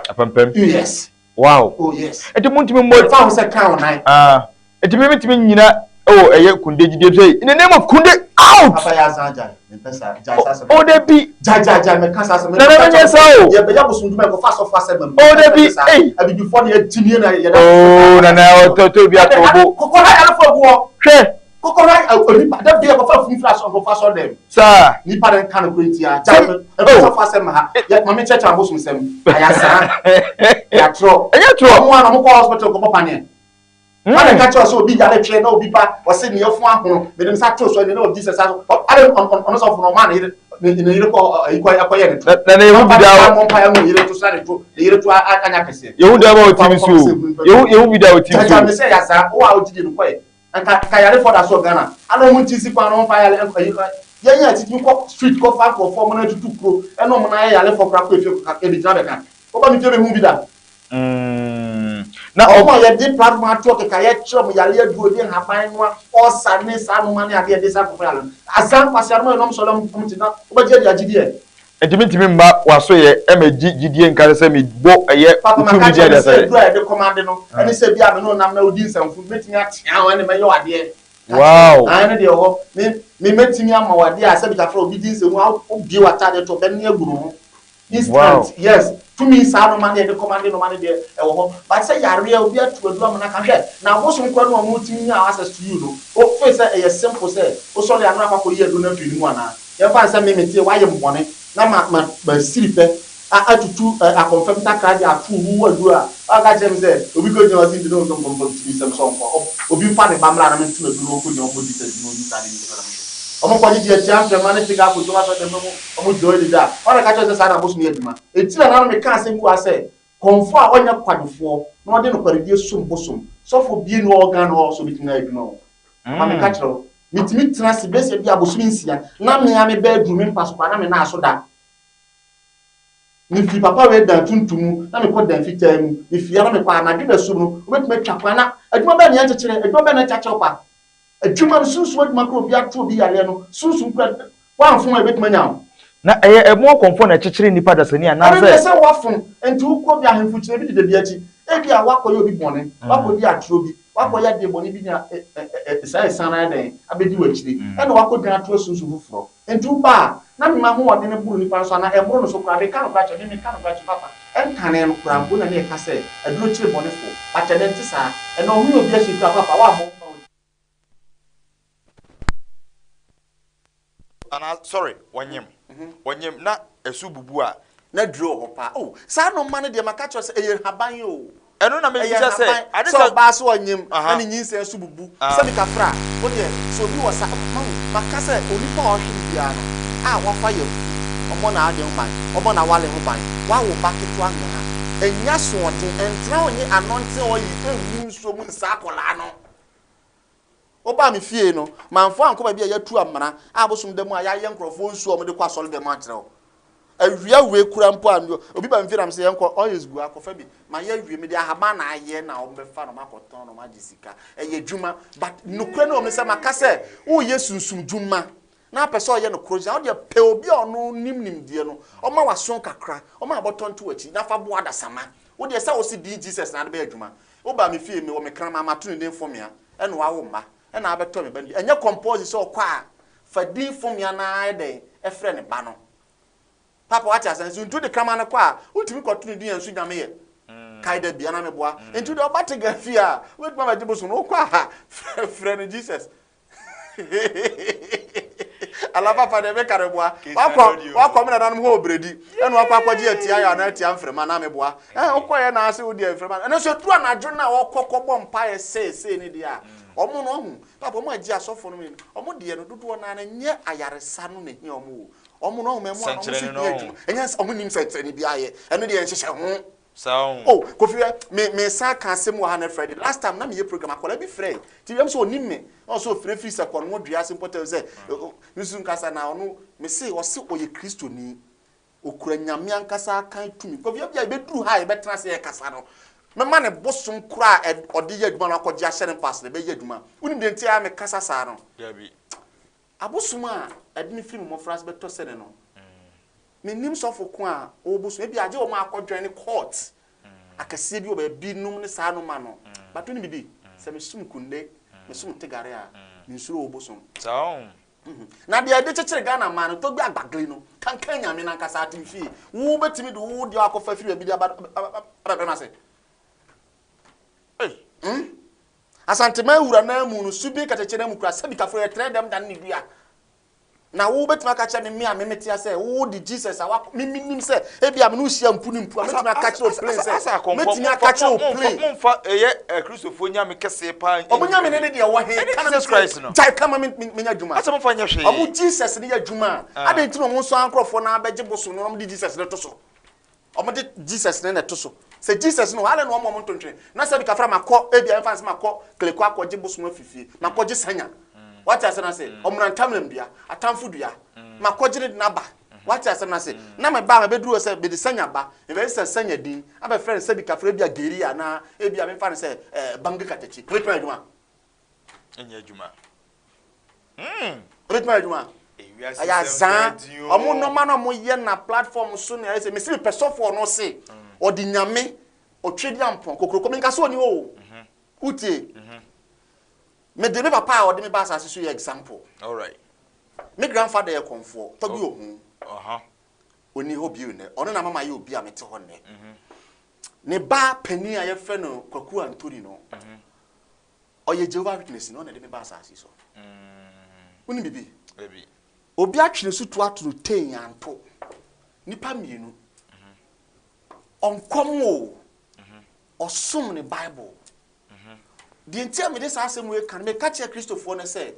Speaker 1: Apampam.
Speaker 2: Yes.
Speaker 1: Wow.
Speaker 2: Oh yes.
Speaker 1: Nti mo ntumi mmɔ.
Speaker 2: Fa ho sɛ kan wo nan.
Speaker 1: Ah, nti mi ntumi nyina ɛwɔ ɛyɛ kunde gyidie sɛ in the name of kunde out.
Speaker 2: Papa yɛ asan gyae, mepɛ saa, gyae saa asɛm.
Speaker 1: O de bi.
Speaker 2: Gyae gyae gyae, meka saa asɛm.
Speaker 1: Nana mi nyɛ saa o.
Speaker 2: Yɛbɛyɛ abosomdwuma yɛkɔfa asɔfo asɛm ma mu.
Speaker 1: O de bi
Speaker 2: ei. Abibifoɔ no yɛgyimie na yɛda.
Speaker 1: Oo nana ɔtɔ to bi ato bo.
Speaker 2: Kɔkɔha yarefo gu hɔ.
Speaker 1: Hwɛ.
Speaker 2: Kɔkɔha onipa da bi yɛkɔfa funfun asɔ nkɔfa asɔ dɛm.
Speaker 1: Saa.
Speaker 2: Nipa de nka no kuro ntia gyae ɛfɛ asɔfo asɛm ma ha yɛ maame kyerɛkyerɛ abosom sɛm ayasa yɛatorɔ.
Speaker 1: Ɛnyɛ torɔ.
Speaker 2: Ɔmo a na ɔmo kɔ hospital kɔbɔ paneɛ. Wọn ka kyerɛ sɛ obi yare twɛ na obi ba ɔsɛ ne yɛfo ahono, mede nsa to so ɛne na ɔgye sɛ sa ade ɔno sɔfo no ɔma ne yere ne yere kɔ ayi kɔ ɛkɔyɛ ne to.
Speaker 1: Na yehu bi da
Speaker 2: o. Mɔ mpa ɛmu yere to sa ne to ne yere to anya kɛseɛ.
Speaker 1: Yehu da ma o tv so yehu bi da o tv so.
Speaker 2: Kyerɛkyerɛ mi sɛ yasa wo a wogye di no kɔɛ nka yarefoɔ da so wɔ Ghana ana ɔmo nti si kwan na ɔmo fa yare ayi yɛn yɛn titimi kɔ street kɔ fa nkurɔfoɔ ɔmo na tutu kuro ɛna ɔmo na ayɛ yarefoɔ kora kɔ efie kɔ ebi gyina bɛka ɔba mi fie bɛ hu bi da.
Speaker 1: Na
Speaker 2: Wɔn a yɛde platform ato hɔ kɛkɛ a yɛkyerɛ wɔn yareɛ aduro de nhaban noa ɔsa ne saa nnoɔma ne adeɛ yɛde sa nkurɔfoɔ yare no, asaa nkwasea nom a yɛnom sɔre a wɔn te na wobɛgye adi agye deɛ.
Speaker 1: Enti mentumi mma w'asoeɛ mmɛgye gyidie nka sɛ mebɔ ɛyɛ
Speaker 2: Papa
Speaker 1: wo
Speaker 2: maka
Speaker 1: tumi din
Speaker 2: akyerɛ no
Speaker 1: ade
Speaker 2: sɛ
Speaker 1: asɛe.
Speaker 2: aduro a yɛde kɔmande no ɛne sɛ bi a me ne wo nam na wodi nsɛmfo mɛtumi atea wo ɛne mɛyɛ wo adeɛ. Ka kyerɛ
Speaker 1: Wow!
Speaker 2: Aane no deɛ wɔ hɔ. Me me mɛtumi ama wo adeɛ a sɛ bitafra obi di nsɛmhu a wobue w'ataadeɛ to ɔbɛne agu ne ho.
Speaker 1: Wow!
Speaker 2: Instant yes tumi saa noma no yɛde kɔmande noma no deɛ ɛwɔ hɔ but sɛ yareɛ obi atu aduru ama no aka hwɛ na abosom koraa no a ɔmo tumi nya access to you no wo feel sɛ ɛyɛ simple sɛ wosɔre a na wakɔ akɔyi aduro no afiri ne mu anaa yɛmfa no sɛ me mete wayɛ me bɔne na ma ma masiri pɛ a atutu ɛ akɔmfam takra de ato wo aduro a waka kyerɛ me sɛ obi kɔ gyina hɔ sɛ nti ne wo nso nkɔmfam tumi sɛm sɛ ɔnkɔ obi mfa ne ba mmra na mento no aduro na ɔnkɔ gyina hɔ nkɔ Jesus din na ɔnyi saa de no mfiri na mehwɛ ɔmo kɔ gyegye atia mframa ne tiga akɔdwom asɔre dɛm mu Ɔmo gyina hɔ deda a, hwan na ɛka kyerɛ wo sɛ saa na abosom yɛ adwuma? Enti na nananom meka asɛm bi wɔ ha sɛ, Kɔmfoɔ a ɔnyɛ kwadwofoɔ na ɔde nokwaredie som bosom, sɔfoɔ bie nni hɔ wɔ Ghana hɔ sɛ ɔbɛtumi ayɛ adwuma o. Papa meka kyerɛ wo, metumi tena ase bɛsɛ bi a bosome nsia na me ara me ba aduru me mpa so koraa na me nan so da. Mefiri papa wei dan tuntum mu na mekɔ dan fitaa mu, mefiri ha na mekɔ anadwo da sum no, wobɛtumi atwa kwan na adwuma bɛn na yɛnkyekyere, adwuma bɛn na ɛnkyakyɛw pa? Adwuma no, sunsum adwuma koraa obi ato obi yareɛ no, sunsum koraa woamfom a ebetumi anya wo.
Speaker 1: Na ɛyɛ ɛmo akɔmfoɔ na ɛkyekyere nnipa dasani
Speaker 2: Ɛno deɛ
Speaker 1: anaasɛ.
Speaker 2: sɛ woafom nti wokɔ bi ahemfo kyerɛ bi deda bi akyi, ebia woakɔyɛ obi bɔne, woakɔdi atorɔ bi, woakɔyɛ adeɛ bɔne bi na saa asiane no ayɛ dɛn abɛdi w'akyire, ɛna woakɔdwan ato asunsum foforɔ. Nti woba a, na me m'ahoɔden no boro nipa no so anaa ɛmmoro no so koraa, meka nokorɛ akyerɛ, me meka nokorɛ akyerɛ papa, ɛnkane no koraa mpo na ne yɛka sɛ aduro kyere bɔnefoɔ, but ɛnɛ nte saa, ɛnɛ ɔho yɛ obi ahyɛ koraa papa, woammɔ wo ho ban.
Speaker 1: Anaa sorry wɔnyem wɔnyem na ɛso bubu a.
Speaker 2: Na duro wɔ hɔ paa oh saa nnoɔma no deɛ maka kyerɛ wo sɛ ɛyɛ nhaban o.
Speaker 1: Ɛno na
Speaker 2: Ɛyɛ
Speaker 1: mebisa sɛ
Speaker 2: nhaban
Speaker 1: ade
Speaker 2: sɛ
Speaker 1: sɛ.
Speaker 2: ɔbaa so ɔnyem na
Speaker 1: Aha.
Speaker 2: ne nyinsɛn so bubu
Speaker 1: Ah.
Speaker 2: sɛ mekafra a wo deɛ sɛ obi wɔ saa mahu maka sɛ onipa a ɔhwɛ me biara no a wafa yafunu ɔmmɔ n'adwen ho ban ɔmmɔ n'awale ho ban wawo ba ketewa nyɛ ha ɛnyɛ asoɔden ɛntena hɔ nye anointing oil ɛngu nsuo mu nsa akwadaa no. Wobaa me fie no, mamfa wo ankɔ baabi a yɛatu amena a abosom da mu a yɛayɛ nkurɔfoɔ nsuo a wɔde kɔ asɔredan mu ankyerɛ wo. Awia wei kura mpo a, obi ba me fie na mese yɛnkɔ, oils gu ha, kɔfa bi. Mayɛ awie, mede ahaban na ayɛ na wɔbɛfa na wɔakɔtɔn na wɔagye sika. Ɛyɛ adwuma. But nokorɛ no wɔ mu ne sɛ maka sɛ woreyɛ sunsum dwuma na apɛ sɛ ɔyɛ no korɔ gyina, wo deɛ pɛ obi a ɔno nim nimdeɛ no, ɔma w'aso kakra, ɔma abɔtɔ nto w'akyi na fa boa adasamma. Wo deɛ sɛ wose din Jesus na ade bɛyɛ adwuma. Woba me fie, mewɔ me kraman, mato ne din Fomia, ɛna wawo mma, ɛna abɛtɔ me ba no bi. Ɛnyɛ compulsory sɛ ɔkɔ a, fa din Fomia no ara yɛ dɛn frɛ ne ba no. Papa wate aseɛ? Nso nti wode kraman no kɔ a, wontumi kɔto ne din a nso Nyame yɛ. Kae da bi, anaa meboa? Nti wode ɔba te Ghana fie a, wobɛtumi abɛgye bosom no, wokɔ a, frɛ no Jesus. Ala papa deɛ meka no boa. Wakɔ wakɔ me nananom hɔ obredi ɛna wakɔ akɔgye atia yɛ anaa atia mframa na meboa. Ɛɛ wokɔ yɛ na ase wo deɛ mframa. Ɛno nso duru anadwo na wɔkɔ kɔbɔ mpaeɛ seesei ne deɛ a wɔn no ɔho papa wɔn agye asɔfo no wɔn deɛ no dodoɔ naa no nyɛ ayaresa no na ehia wɔn o. Wɔn no ɔho mɛmo a wɔn nso hia adwuma. Ɛnyɛ wɔn nim sɛnkyerɛnne bi ayɛ ɛno deɛ nhyehyɛ ho.
Speaker 1: Saa o.
Speaker 2: Oh Kofi hwɛ me me san ka asɛm wɔ ha nɛ Friday last time na meyɛ program akwadaa bi frɛɛ nti ɛm sɛ ɔnim me na ɔsɛ ɔfrɛ firi sɛ kɔno dua ase mpɔtam sɛ me nso nkasa na ɔno me se ɔse ɔyɛ kristoni ɔkura nyame ankasa akan tumi Kofi ebia yɛbɛduru ha a yɛbɛtena ase yɛkasa no mɛma ne bosom koraa a ɔde yɛ adwuma no akɔgye ahyɛ ne mpa ase na ɛbɛyɛ adwuma wonim deɛ nti a mekasa saa no
Speaker 1: Dabi.
Speaker 2: Abosom a ɛde me firi me mmɔfraase bɛtɔ sɛne no, mennim sɔfo ko a ɔwɔ bosom, ebia agye wɔn a akɔ join court akɛseɛ bi wɔ baabi nom ne saa noma no, but wonim biribi, sɛ mesom kunde, mesom tegare a, mensuro wo bosom.
Speaker 1: Saa o.
Speaker 2: Na deɛ ɛde kyekyere Ghana man no, Togbe Agbagli no, kankan Nyame no ankasa atemfie, wo bɛtumi de wo deɛ akɔfa firi baabi de aba abɛbrɛ no ase.
Speaker 1: Ei.
Speaker 2: Hmm? Asanteman wura nan mu no, subin kɛtɛkyɛ nan mu kura sɛbi kafo yɛ trɛ dɛm dane ne dua. Na wo bɛtumi aka kyerɛ me me a me mete sɛ wo de Jesus a wakɔ me menim sɛ ebi a me no hyia mpu ne mpu a mɛtumi aka kyerɛ wo plain sɛ mɛtumi aka kyerɛ wo plain.
Speaker 1: Momfa ɛyɛ Akristofoɔ nyame kɛseɛ paa.
Speaker 2: Ɔmo nyame ne ne deɛ wɔ he?
Speaker 1: Ɛne Jesus Christ no.
Speaker 2: Gyae ka ma me menya adwuma.
Speaker 1: Asɛ momfa nyɛ hwee.
Speaker 2: Ɔmo Jesus ne yɛ adwuma a adɛn nti na ɔmo nso ankorɔfoɔ no abɛgye bosom no na ɔmo de Jesus no to so. Wɔde Jesus ne na ɛto so. Sɛ Jesus no, adɛn na wɔn wɔn nto ntwene? Na sɛ bi kafra makɔ, ebi a yɛmfa no sɛ makɔ Kleko akɔgye bosom afi fie, makɔgye sanya. Wate ase no ase? Ɔmena ntamnam dua, atamfo dua. Makɔgye ne de no aba. Wate asɛm no ase? Na meba a mabɛduru hɔ sɛ mede Sanya ba, mebɛyɛ sɛ Sanya din, abɛfrɛ no sɛbi kafra ebia Geri anaa ebia memfa no sɛ eh, Bangi Katakyi. Ɛbɛtumi ayɛ adwuma?
Speaker 1: Ɛnyɛ adwuma.
Speaker 2: Ɛbɛtumi ayɛ adwuma? Ɛyɛ azaa. Ɔmo nneɛma no a wɔyɛ na platform so na ɛyɛ sɛ mesi mepɛ sɔfo ɔno se ɔde nyame ɔtwe di ampɔn kokoroko menka sɛ ɔni hɔ o. Wotie? Mede me papa a ɔde me ba asase so yɛ example.
Speaker 1: Alright.
Speaker 2: Me grandfather yɛ kɔmfoɔ, tɔgbi ohun. Ɔnni hɔ bio nnɛ. Ɔno na ama mayɛ obi a mete hɔ nnɛ. Ne ba panin a yɛfrɛ no Kwaku Anthony no, ɔyɛ Jehovah Witness ni, ɔno na ɛde me ba asase so. Wonim biribi? Obi atwe ne so tu ato no tee anto. Nnipa mmienu. Ɔnkɔm o, ɔsom ne Bible. Deɛ nti a mede saa asɛm wei ka no, meka kyerɛ Kristofoɔ no sɛ,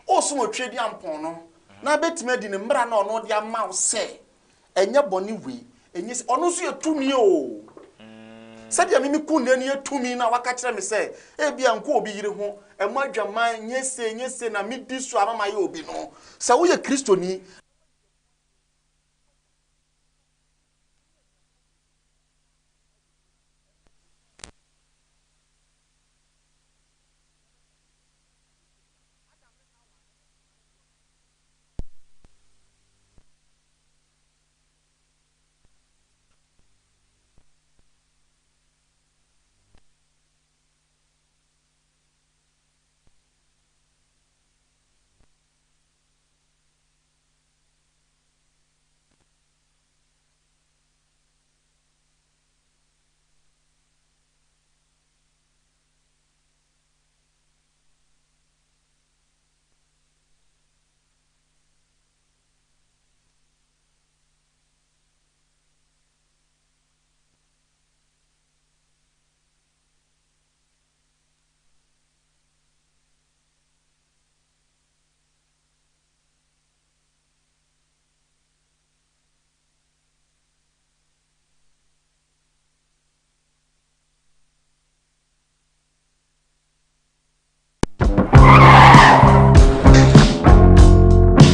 Speaker 2: woresom Otweaduampɔn no, na bɛtumi adi ne mmara no a ɔno de ama wo sɛ, ɛnyɛ bɔne wei, ɛnyɛ sei. Ɔno nso yɛ tumi o. Sɛdeɛ me me kunni no yɛ tumi no a waka kyerɛ me sɛ, ebia nkɔ obi yere ho, mmɔ adwaman, nyɛ sei, nyɛ sei, na medi so a ama mayɛ obi no, sɛ woyɛ Kristoni,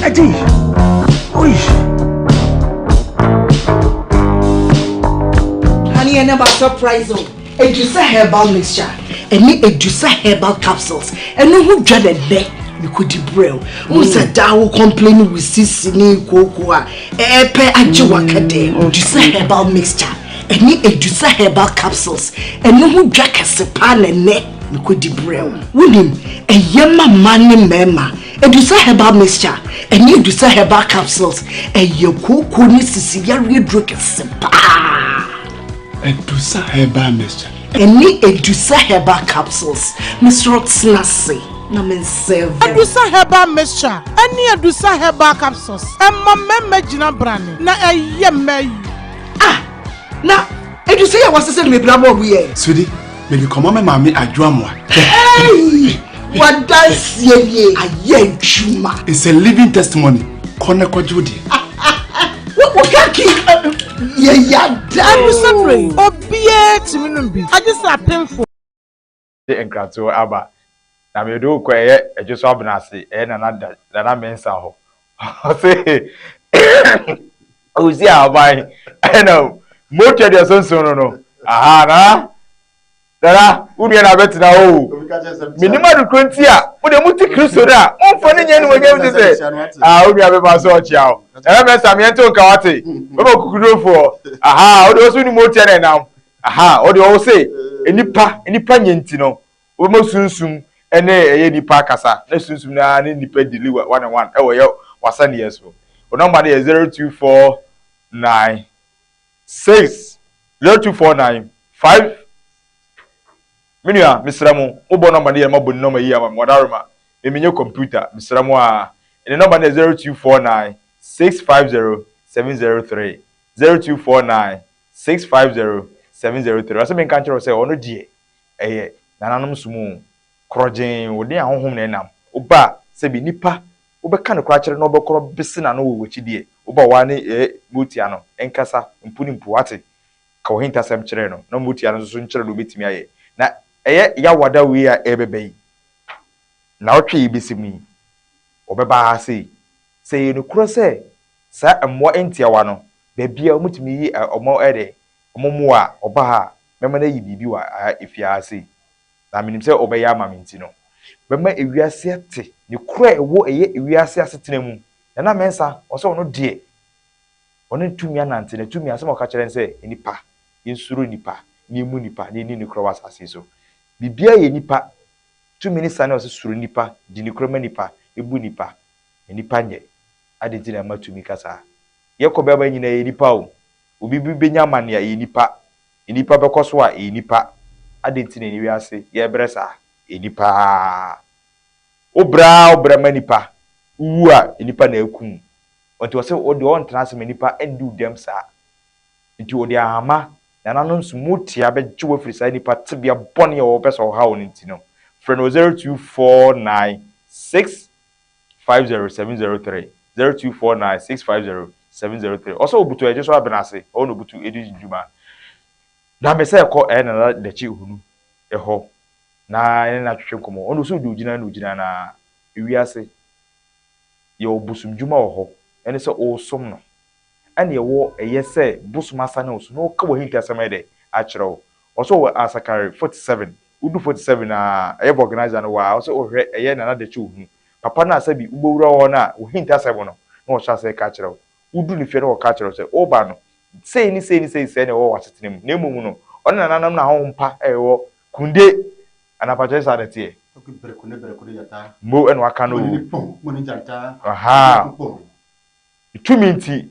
Speaker 3: Eddie! Oi!
Speaker 4: Honey, I never surprise you. Edusa herbal mixture ɛne Edusa herbal capsules ɛno ho dwa na ɛnɛ mekɔdi brɛ wo wo sɛ daa wo complain wo sisi ne kooko a ɛɛpɛ agye waka dɛ Edusa herbal mixture Ɛne Adusa herbal capsules, ɛno ho dwa kɛse paa na ɛnnɛ mekɔdi brɛ wo. Wonim, ɛyɛ ma mmaa ne mmarima. Adusa herbal mixture ɛne Adusa herbal capsules, ɛyɛ kooko ne sisi yareɛ duro kɛse paa.
Speaker 3: Adusa herbal mixture.
Speaker 4: Ɛne Adusa herbal capsules, mesrɛ wo tena ase na me nsɛve wo.
Speaker 5: Adusa herbal mixture ɛne Adusa herbal capsules, ɛma mmarima gyina brane na ɛyɛ mmaa yie.
Speaker 4: Ah! Na edu sɛ yɛ wɔsesɛ no mebira bɔ ɔmo yɛ.
Speaker 3: Sweetie, mede kɔma me maame Adwo Amoah.
Speaker 4: Hey! Wadanseɛ nie ayɛ adwuma.
Speaker 3: It's a living testimony. Kɔ na kɔgye wo deɛ.
Speaker 4: Wo kaki yɛ yada o.
Speaker 5: Adusaduro yi, obiara tumi nom bi, agye sɛ apemfoɔ.
Speaker 1: de nkratoɔ aba na mede wo kɔ ɛyɛ ɛdwo so abena ase ɛyɛ nana da nana mensa hɔ ɔse ɔsi aban ɛna motwa deɛ sonson no no aha nana nana wo nua na abɛtena hɔ o menim adekoro nti a mo deɛ mote kristo no a momfa no nyɛ animuonyam te sɛ ah wo nua bɛba sɛ ɔkyea wo nana mensa meɛnte wo nka wate bɛma kukudurofoɔ aha wo deɛ wo so ne motia na ɛnam Aha, ɔde ɔwɔ se nnipa, nnipa nyɛ nti no, wobɛma sunsum ne ɛyɛ nnipa akasa, na sunsum no ara ne nnipa dili one on one ɛwɔ yɛ wasaneɛ so. O nɔmba no yɛ 0249 6 0249 5 Me nua, mesrɛ mo, mobɔ nɔmba no yɛ na mabɔ ne nɔmba yie ama me, wadaroma, me menyɛ kɔmputa, mesrɛ mo aa. Ne nɔmba no yɛ 0249 650 703, 0249 650 703 Ɔse menka nkyerɛ wo sɛ ɔno deɛ ɛyɛ nananom som o Korɔgyee wo ne ahonhom na ɛnam Woba a sɛbi nipa wobɛka nokorɛ akyerɛ na ɔbɛkorɔ bese n'ano wɔ w'akyi deɛ Woba woa ne ɛɛ motia no nkasa mpo ne mpo wate Ka w'ahintasɛm kyerɛ no na motia no nso so nkyerɛ deɛ ɔbɛtumi ayɛ Na ɛyɛ Yawada wei a ɛrebɛba yi Naawɔtwe yi bɛsi mu yi ɔbɛba ha sei Sɛ ɛyɛ nokorɛ sɛ. Saa mmoa ntiawa no, baabiara wɔtumi yi wɔn ɛde wɔn mmoa a, ɔba ha a, mɛma no ayi biribi wɔ ha efie ha sei. Na menim sɛ ɔbɛyɛ ama me nti no, bɛma ewiase ate ne koro a ɛwɔ ɛyɛ ewiase asetena mu. Nana Mensah, ɔsɛ ɔno deɛ, ɔne tumi anante, na tumi asɛm a ɔka kyerɛ ne sɛ, nnipa, yɛnsuro nnipa, na yɛmmu nnipa, na yɛnni nokorɛ wɔ asase yi so. Biribiara yɛ nnipa. Tumi ne sane a ɔsɛ suro nnipa, di nokorɛ ma nnipa, bu nnipa, na nnipa nyɛ. Adɛn nti na ɛma tumi ka saa? Yɛkɔ bɛrima nyinaa yɛ nnipa o. Obi bi bɛnya amane a, ɛyɛ nnipa. Nnipa bɛkɔ so a, ɛyɛ nnipa. Adɛn nti na ɛne wiase yɛbrɛ saa? Ɛyɛ nnipa ara. Wobrɛ ara wobrɛ ma nnipa, wowu a, nnipa na akum wo. Nti ɔse wo deɛ ɔntena ase ma nnipa nni wo dɛm saa. Nti ɔde ahama, nananom nso motia bɛgye wo afiri saa nnipa tebea bɔne a wɔpɛ sɛ wɔha wo no nti no, frɛ no wɔ 0249 650703, 0249 650703. Ɔsɛ obutu ɛgye so abena ase, ɔwɔ na obutu edi dwuma. Na me sɛ kɔ ɛyɛ nana dakyi hunu ɛhɔ na ɛne na twetwe nkɔmɔ. Ɔno sɛ odi ogyina na ogyina na ewiase yɛ ɔbosom dwuma wɔ hɔ ɛne sɛ ɔresom no. Ɛne ɛwɔ ɛyɛ sɛ bosom asane wo so na ɔka w'ahintasɛm ayɛ dɛ akyerɛ wo. Ɔsɛ ɔwɔ Asakare 47 Wodu 47 a, ɛyɛ vulcanizer no waa, ɔsɛ wohwɛ ɛyɛ Nana Dakye Ohunu. Papa no a sɛbi wobɛwura hɔ no a, ohintasɛm no na ɔhyɛ aseɛ ka kyerɛ wo. Wodu ne fie no ɔka kyerɛ wo sɛ, woba no, sei ne sei ne sei sɛɛ na ɛwɔ w'asetena mu. Na mmom no, ɔne nananom no ahonhom pa a ɛwɔ Kunde, anaa pakyɛ ɛnyɛ saa na ɛteɛ? Mo ɛna waka no o. Ahaa. Tumi nti,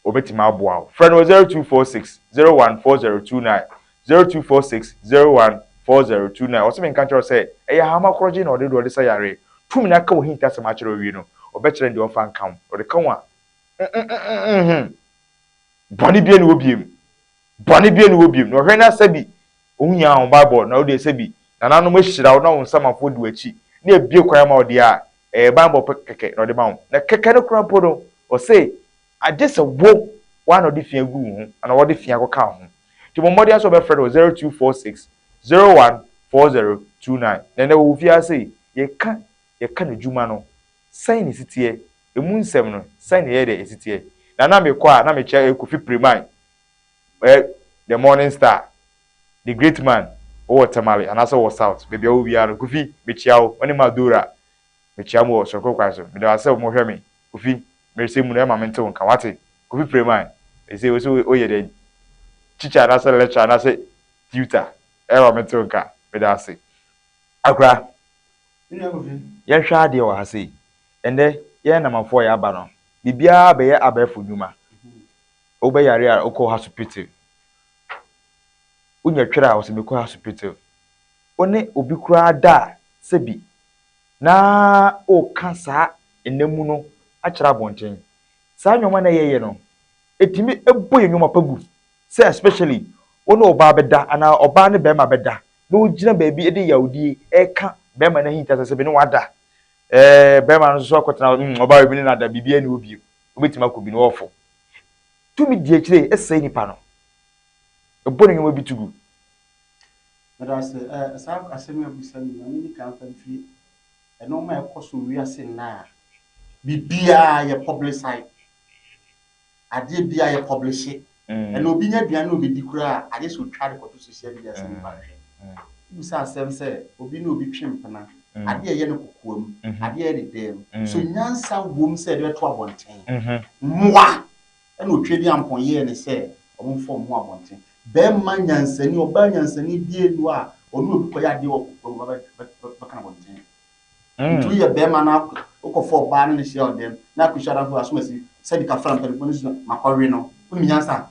Speaker 1: Wɔbɛtumi aboa wo. Frɛ no wɔ 0246 01 4029, 0246 01 4029. Ɔse menka nkyerɛ wo sɛ, ɛyɛ ahama korɔgyenn na ɔde ɔde sa yareɛ. Tumi no aka w'ahintasɛm akyerɛ wo awie no, ɔbɛkyerɛ no deɛ ɔmfa nka wo. Ɔde ka wo a, mm-mm-mm-mm-mm, bɔne biara nni hɔ biom. Bɔne biara nni hɔ biom. Na ɔhwɛ na sɛbi wohia ahobaebɔ na wodeɛ sɛbi nananom ahyira wo na wo nsamanfoɔ di w'akyi na abue kwan ama wo deɛ a, ɛyɛ banbɔ pɛ kɛkɛ na ɔde ma wo. Na kɛkɛ no koraa mpo no, ɔse agye sɛ wo woa na ɔde fi agu wo ho anaa wɔde fi akɔka wo ho. Nti bɔ mmɔden ara sɛ wobɛfrɛ no wɔ 0246 01 4029. Na ɛnnɛ wɔ wo fie ha sei, yɛka yɛka n'adwuma no, sɛn na ɛsi teɛ, ɛmu nsɛm no, sɛn na ɛyɛ dɛ ɛsi teɛ. Na na mekɔ a, na mekyia Kofi Priman, the morning star, the great man, wowɔ Tamale anaasɛ wowɔ South, baabi a wowɔ biara no, Kofi, mekyia wo, wo ne Madora, mekyia mo wɔ soronko kwan so. Meda wo ase sɛ mohwɛ me, Kofi, meresɛ mu no, ɛma mente wo nka, wate? Kofi Preman, ɛsɛ wo sɛ woyɛ dɛn, teacher anaasɛ lecturer anaasɛ tutor, ɛma mente wo nka, meda ase. Akora, yɛnhwɛ adeɛ wɔ ha sei, ɛnnɛ yɛn Namafoɔ a yɛaba no, biribiara bɛyɛ abɛɛfo nnwuma. Wobɛyare a wokɔ hospital. Wonya twere a wɔsɛ mekɔ hospital. Wo ne obi koraa da a sɛbi na woka saa nna mu no akyerɛ abɔnten. Saa nneɛma no a yɛyɛ no, ɛtumi bɔ yɛn nneɛma pa gu. Sɛ especially wo ne ɔbaa bɛda anaa ɔbaa ne barima bɛda na wogyina baabi de yawdie reka barima no ahintasɛm sɛ me ne wo ada. Ɛɛ barima no nso so akɔtena hɔ, mm ɔbaa wei me ne no ada, biribiara nni hɔ bio. Wobɛtumi akɔ bi na ɔɔfo. Tumi di akyire sɛe nipa no. Ɛbɔ ne nneɛma bi to gu.
Speaker 2: Meda ase. Ɛ, saa asɛm yi a wobisa me yi, ma menni kan mfa mfiri nneɛma a ɛkɔ so wɔ wiase nnɛ a biribiara yɛ publicise. Adeɛ biara yɛ publishe. Ɛnna obi nya aduane na obɛdi koraa a, agye sɛ otwa de kɔto social media sɛ nnipa nhwɛ. Wobisa asɛm sɛ obi ne obi twe mpena, adeɛ a ɛyɛ no kokoam, adeɛ a ɛyɛ ne dɛm. So nyansa wom sɛ yɛde bɛto abɔnten? Mmoa! Ɛna Otwedeampɔn yɛɛ no sɛ wɔmfa wɔn ho abɔnten. Barima nyansani, ɔbaa nyansani biara nni hɔ a ɔne obi kɔyɛ adeɛ wɔ kokoam ba bɛka no abɔnten. Nti woyɛ barima na wokɔfa ɔbaa ne no hyia wɔ dɛm na akɔhyia adamfo asomasi sɛbi kafra mpanimfoɔ no so makɔwe no, wonim nyansa?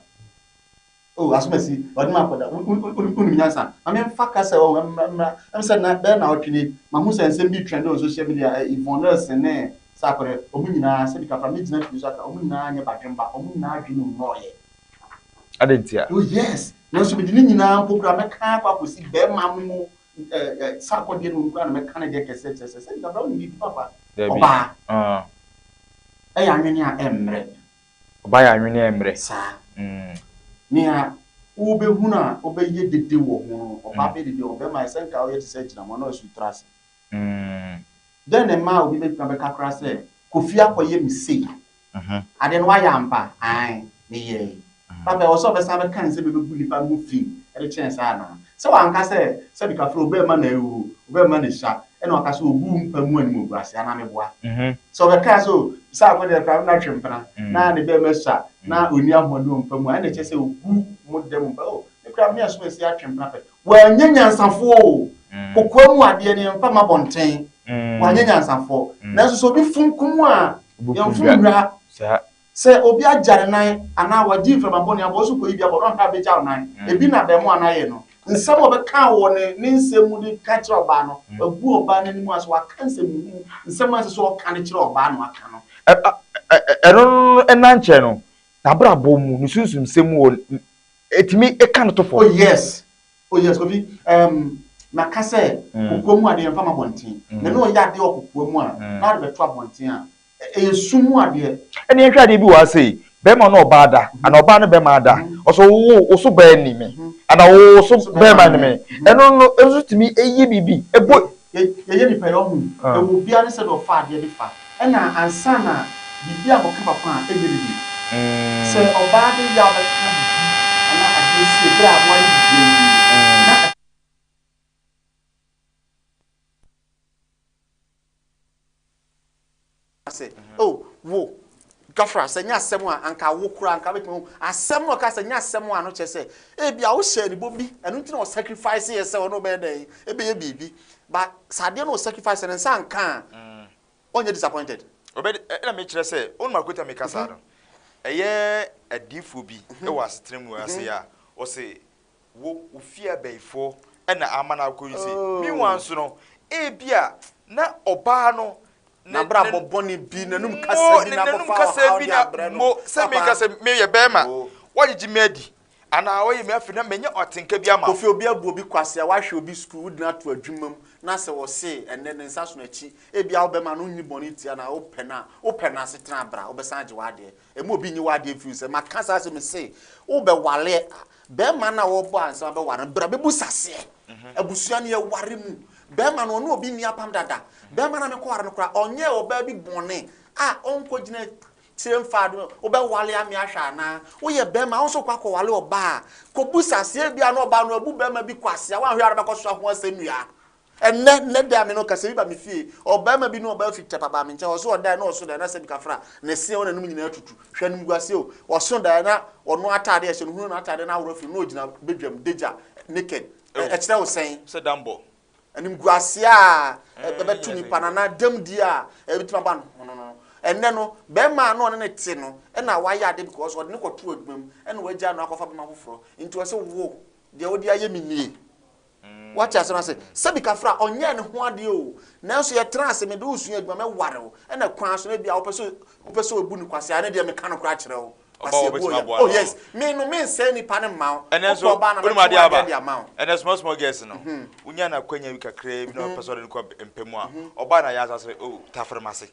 Speaker 2: Oh, asomasi, ɔde me akɔda, wonim nyansa? Ma memfa kasa wɔ mmra mmra, ɛm sɛ na bɛyɛ naawɔtwe ni, mahu sɛ nsɛm bi trend wɔ social media, eh, Yvonne Nelson ne Sarkodie, wɔn nyinaa, sɛbi kafra, mɛgyina fie so aka, wɔn nyinaa nyɛ badwemba, wɔn nyinaa adwene mu nnɔɔyɛ.
Speaker 1: Adɛn ntia?
Speaker 2: Oh yes, nanso mede ne nyinaa mpo koraa mɛka akɔ akɔsi bɛrima no mu, eh, eh, Sarkodie no koraa na mɛka ne deɛ kɛseɛ kyerɛ sɛ, sɛbi kafra, wonim biribi papa,
Speaker 1: Dabi.
Speaker 2: ɔbaa,
Speaker 1: Ah.
Speaker 2: ɛyɛ anwene a ɛmmerɛ.
Speaker 1: Ɔbaa yɛ anwene a ɛmmerɛ.
Speaker 2: Saa. Nea wobɛhunu a wobɛyɛ dede wɔ ho no, ɔbaa bɛyɛ dede wɔ ho. Bɛrima ayɛ sɛ nka woyɛ te sɛ agyinamoa na wasi wo tiri ase. Dɛn na ɛma obi bɛtumi abɛka koraa sɛ, Kofi akɔyɛ me sei? Adeɛ no wayɛ ampa? Aane, meyɛɛe. Papa, ɛwɔ sɛ ɔbɛsan bɛka nsɛm a ɛbɛgu nnipa no ho fi de kyɛn saa anaa? Sɛ wanka sɛ, sɛbi kafra, obɛɛma na awuo, obɛɛma na sua, ɛna waka sɛ ɔguu mpa mu animguaseɛ anaa meboa? Sɛ ɔbɛkaa sɛ o, Saako deɛ koraa na twe mpena, na ne bɛɛma sua, na ɔnni ahoɔden wɔ mpa mu a, ɛna ɛkyerɛ sɛ ɔgu mo da mu mpa. O, me koraa me asom asi atwe mpena pɛ. Wanyɛ nyansafoɔ o! Kokoa mu adeɛ no yɛmfa mma abɔnten. Wanyɛ nyansafoɔ. Nanso sɛ obi funkum a, yɛmfom nwura. Sɛ obi agya ne nan anaa wagye mframa bɔne abɔ, wo nso kɔyi bi abɔ na ɔhwɛ a bɛgya wo nan. Ebi na abarimaa no ayɛ no. Nsɛm a ɔbɛka wɔ ne ne nsɛm mu de ka kyerɛ ɔbaa no, wagu ɔbaa no anim ase, waka nsɛmhunu, nsɛm a ɛnsɛ sɛ ɔka de kyerɛ ɔbaa na waka no.
Speaker 1: Ɛno no ɛna nkyɛn no, n'abrabɔ mu, ne sunsumsɛm mu wɔ ɛtumi ka no to fam.
Speaker 2: Oh yes, oh yes Kofi, um, maka sɛ kokoa mu adeɛ mfa ma abɔnten. Me ne ɔyɛ adeɛ wɔ kokoa mu a, na wode bɛto abɔnten a, ɛyɛ sum mu adeɛ.
Speaker 1: Ɛne yɛnhwɛ adeɛ bi wɔ ha sei, bɛrima ne ɔbaa da, anaa ɔbaa ne bɛrima da, ɔsɛ wo wo so baa ni me, anaa wo wo so bɛrima ni me, ɛno no nso tumi yɛ biribi, ɛbɔ.
Speaker 2: Yɛyɛ nipa yɛ ɔho, ɛwɔ obiara ne sɛdeɛ ɔfa adeɛ de fa, ɛna ansa na biribi akɔka papa a ɛnyɛ dede. Sɛ ɔbaa de yaw bɛka biribi anaa adeɛ sie berɛ a moayɛ biribi awie na. Sɛ, Oh, wo, Gafra, sɛ ɛnyɛ asɛm a, anka wo koraa, anka wobɛtumi ahu. Asɛm no a ɔkaa sɛ ɛnyɛ asɛm a no kyerɛ sɛ, ebia wohyɛɛ no bɔ bi, ɛno nti na ɔsacrifice yɛ sɛ ɔne wo bɛyɛ dɛn, ɛbɛyɛ biribi. But sɛ adeɛ no ɔsacrifice ne nsa anka a, ɔnyɛ disappointed.
Speaker 1: Ɔbɛ, ɛna mekyerɛ sɛ, wonim akwata meka saa no, ɛyɛ adiyifoɔ bi wɔ asetena mu ase a, ɔse, Wo wo fie abayifoɔ na ama no akɔ yi sei. Meanwhile nso no, ebia na ɔbaa no ne
Speaker 2: N'abrabɔ bɔne bi, n'anum kasa bi na
Speaker 1: n'anum
Speaker 2: akɔfa
Speaker 1: kasa
Speaker 2: ɔhaw
Speaker 1: bi
Speaker 2: de
Speaker 1: na
Speaker 2: abrɛ no.
Speaker 1: mo sɛ meka
Speaker 2: Papa.
Speaker 1: sɛ meyɛ bɛrima,
Speaker 2: Oh.
Speaker 1: woagyegye me adi anaa woayɛ me afei na manya atenka bi ama wo.
Speaker 2: Kofi obi abu obi kwasea, wahwɛ obi sukuu, wode no ato adwuma mu na sɛ wɔse ɛnnɛ ne nsa so n'akyi, ebia wo bɛrima no wonni bɔne tia no a, wopɛ no a, wopɛ no asetena abra, wobɛsan agye w'adeɛ. Ɛmma obi nnye w'adeɛ mfiri wo nsam. Maka saa asɛm yi se, wobɛware a, Bɛɛma no a wɔbɔ ansa bɛware no, bra bɛbu saseɛ. Abusua no yɛware mu. Bɛɛma no ɔne obi nni apam dada. Bɛɛma no a mekɔware no koraa, ɔnyɛɛ ɔbaa bi bɔne a ɔnkɔgyina tire mfa ade wobɛwale ame ahwɛ anaa? Woyɛ bɛɛma, wo nso wokɔ akɔwale ɔbaa a, kɔbu saseɛ. Ebia na ɔbaa no abu bɛɛma bi kwasea, woanhwɛ a wobɛkɔsoa ho asɛnnua. Ɛnnɛ, nnɛ da a me ne wo kasa, bi ba me fie, ɔbarima bi ne ɔbaa fi Tɛpa baa me nkyɛn, ɔso ɔdaeɛ na ɔso daeɛ na sɛbi kafra, ne se a ɛwɔ n'anom nyinaa atutu. Hwɛ animguaseɛ o! Ɔso daeɛ na ɔno ataadeɛ a ɛhyɛ no, hunu n'ataadeɛ no aworɔ afiri mu na ɔgyina badwam, dagya, naked. Ɛ, ɛkyerɛ wo sɛn?
Speaker 1: Sɛ dambɔ.
Speaker 2: Animguaseɛ a ɛbɛto nipa no anaa dɛmdie a ɛbɛtumi aba ne ho no no. Ɛnnɛ no, barima a na ɔne no te no na wayɛ adeɛ because ɔde no kɔtoo adwuma mu ɛna wagyaa no akɔfa barima foforɔ. Nti ɔse wo, deɛ wode ayɛ me nie. Wate asɛm ase? Sɛbi kafra, ɔnyɛɛ ne ho adeɛ o. Nanso yɛtena ase, mede wo sua adwuma, mɛware wo. Ɛna kwan so no, ebia wopɛ sɛ wopɛ sɛ obu no kwasea, ɛno deɛ meka nokorɛ akyerɛ wo.
Speaker 1: Ɔba
Speaker 2: Kwasea
Speaker 1: wɔ
Speaker 2: bu
Speaker 1: bɛtumi
Speaker 2: ɔya.
Speaker 1: aboa
Speaker 2: Oh
Speaker 1: no.
Speaker 2: yes, me no mensɛe nipa no mma wo.
Speaker 1: Ɛnɛ
Speaker 2: Wopɛ
Speaker 1: nso,
Speaker 2: ɔbaa na
Speaker 1: wonim
Speaker 2: mɛtwe
Speaker 1: adeɛ aba?
Speaker 2: w'adeɛ de ama wo.
Speaker 1: Ɛnɛ small small girls no, wonya no akwanya bi kakraa bi na ɔpɛ sɛ ɔde no kɔ mpa mu a, ɔbaa na yɛ asa sɛ, oh, tafere m'ase.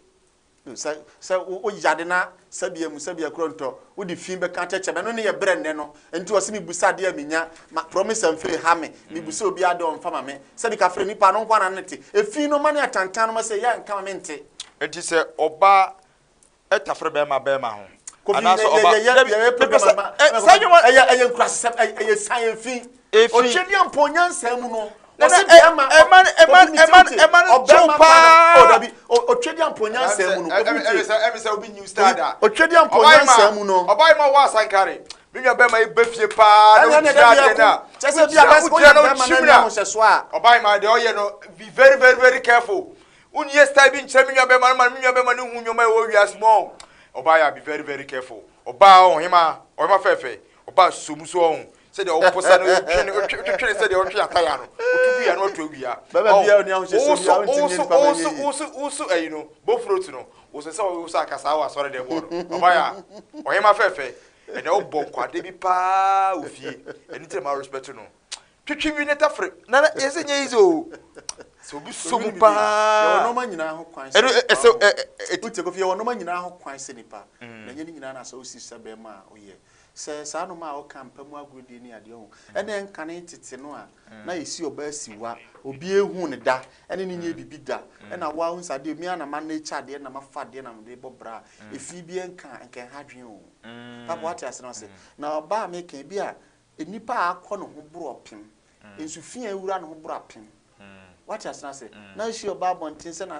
Speaker 2: Sɛ sɛ wo yade na sɛbea mu sɛbea kuro ntɔ wode fi bɛka kyɛkyɛ me ɛno ne yɛ berɛ nnɛ no nti ɔse mebusa adeɛ a menya ma promise amfei ha me mebusa obi adeɛ ɔmfa ma me sɛbi kafrɛ nipa no nko ara na ne te efi no ma ne atantan no ma sɛ yɛ nka ma mente.
Speaker 1: Nti sɛ ɔbaa tafere bɛrima bɛrima ho
Speaker 2: Kofi
Speaker 1: anaasɛ
Speaker 2: yɛ
Speaker 1: ɔba
Speaker 2: yɛ yɛ
Speaker 1: dabi
Speaker 2: yɛ
Speaker 1: mepɛ
Speaker 2: program
Speaker 1: sɛ
Speaker 2: ma
Speaker 1: ɛ saa nnwuma
Speaker 2: ɛyɛ ɛyɛ nkurasɛm ɛyɛ san efi
Speaker 1: Efi.
Speaker 2: Otwedeɛ nyansa mu no
Speaker 1: Nana,
Speaker 2: ɔsi
Speaker 1: ɛ-
Speaker 2: bɛrima
Speaker 1: ɛma no- ɛma
Speaker 2: Kofi mi
Speaker 1: ɛma
Speaker 2: tie
Speaker 1: ɛma no kyew
Speaker 2: ɔbɛrima paa
Speaker 1: paa.
Speaker 2: o dabi otwedeɛ mpɔ nyansa mu no Kofi mi tie
Speaker 1: ɛmi sɛ obi new star da
Speaker 2: Otwedeɛ mpɔ nyansa mu no
Speaker 1: ɔbaa yi ma wɔ asankare me nua bɛrima yi bɛ fie paa na
Speaker 2: ɛne ɛne
Speaker 1: wogyina
Speaker 2: dabi
Speaker 1: adeɛ
Speaker 2: ɛko
Speaker 1: no a
Speaker 2: kyɛ sɛ bi a bɛs
Speaker 1: wogyina
Speaker 2: woyɛ
Speaker 1: na
Speaker 2: bɛrima na
Speaker 1: wokyim
Speaker 2: ɛnyɛ
Speaker 1: na
Speaker 2: ahohyɛso a
Speaker 1: ɔbaa yi ma deɛ ɔyɛ no be very very very careful wonyɛ style bi nkyerɛ me nua bɛrima no ma me nua bɛrima no hu nneɛma ɛwɔ wiase mu ɔn ɔbaa yi a be very very careful ɔbaa ɔhema ɔhema fɛɛfɛ ɔbaa somu so ɔn sɛdeɛ ɔposa no twene twetwene sɛdeɛ ɔtwe ataya no ɔtu gu ya no ɔtu agu ya
Speaker 2: Bɛma biara ɔni ahohyɛsoɔ biara wontumi nyɛ
Speaker 1: woso
Speaker 2: nipa ma ɛnyɛ
Speaker 1: woso
Speaker 2: yie.
Speaker 1: woso woso ayi no bofrot no woso sɛ woso akasaa wɔ asɔre dɛm hɔ no ɔba yɛ a ɔhema fɛfɛ ɛnɛ wobɔ nkwade bi paa wɔ fie ɛno nti na ma respect no. Twetwe wi ne tafere. Nana yɛ sɛ nyɛ easy o. Sɛ obi so mu
Speaker 2: Yɛwɔ
Speaker 1: paa.
Speaker 2: nneɛma nyinaa ho kwan sɛ
Speaker 1: Ɛno ɛsɛ ɛ ɛ.
Speaker 2: Wotie Kofi, yɛwɔ nneɛma nyinaa ho kwan sɛ nipa. Na ɛnyɛ ne nyinaa na sɛ wosi sɛ bɛrima a woyɛ. Sɛ saa nneɛma a woka mpa mu agorɔdie ne adeɛ ho. Ɛna ɛnkane tete no a na yɛsi ɔbaa siwa. Obi ehu ne da ɛne ne nyɛ bibi da. Ɛna wo a wohu sɛ adeɛ mi a na ma nature adeɛ na mafa adeɛ na mede bɔ bra. Efi bi ɛnka nka ɛha adwene o. Papa wate ase no ase. Na ɔbaa meka bi a nipa a akɔ ne ho boro ɔpem. Nsu fi a ewura ne ho boro apem. Wate ase no ase. Na ahyia ɔbaa abɔnten sɛ na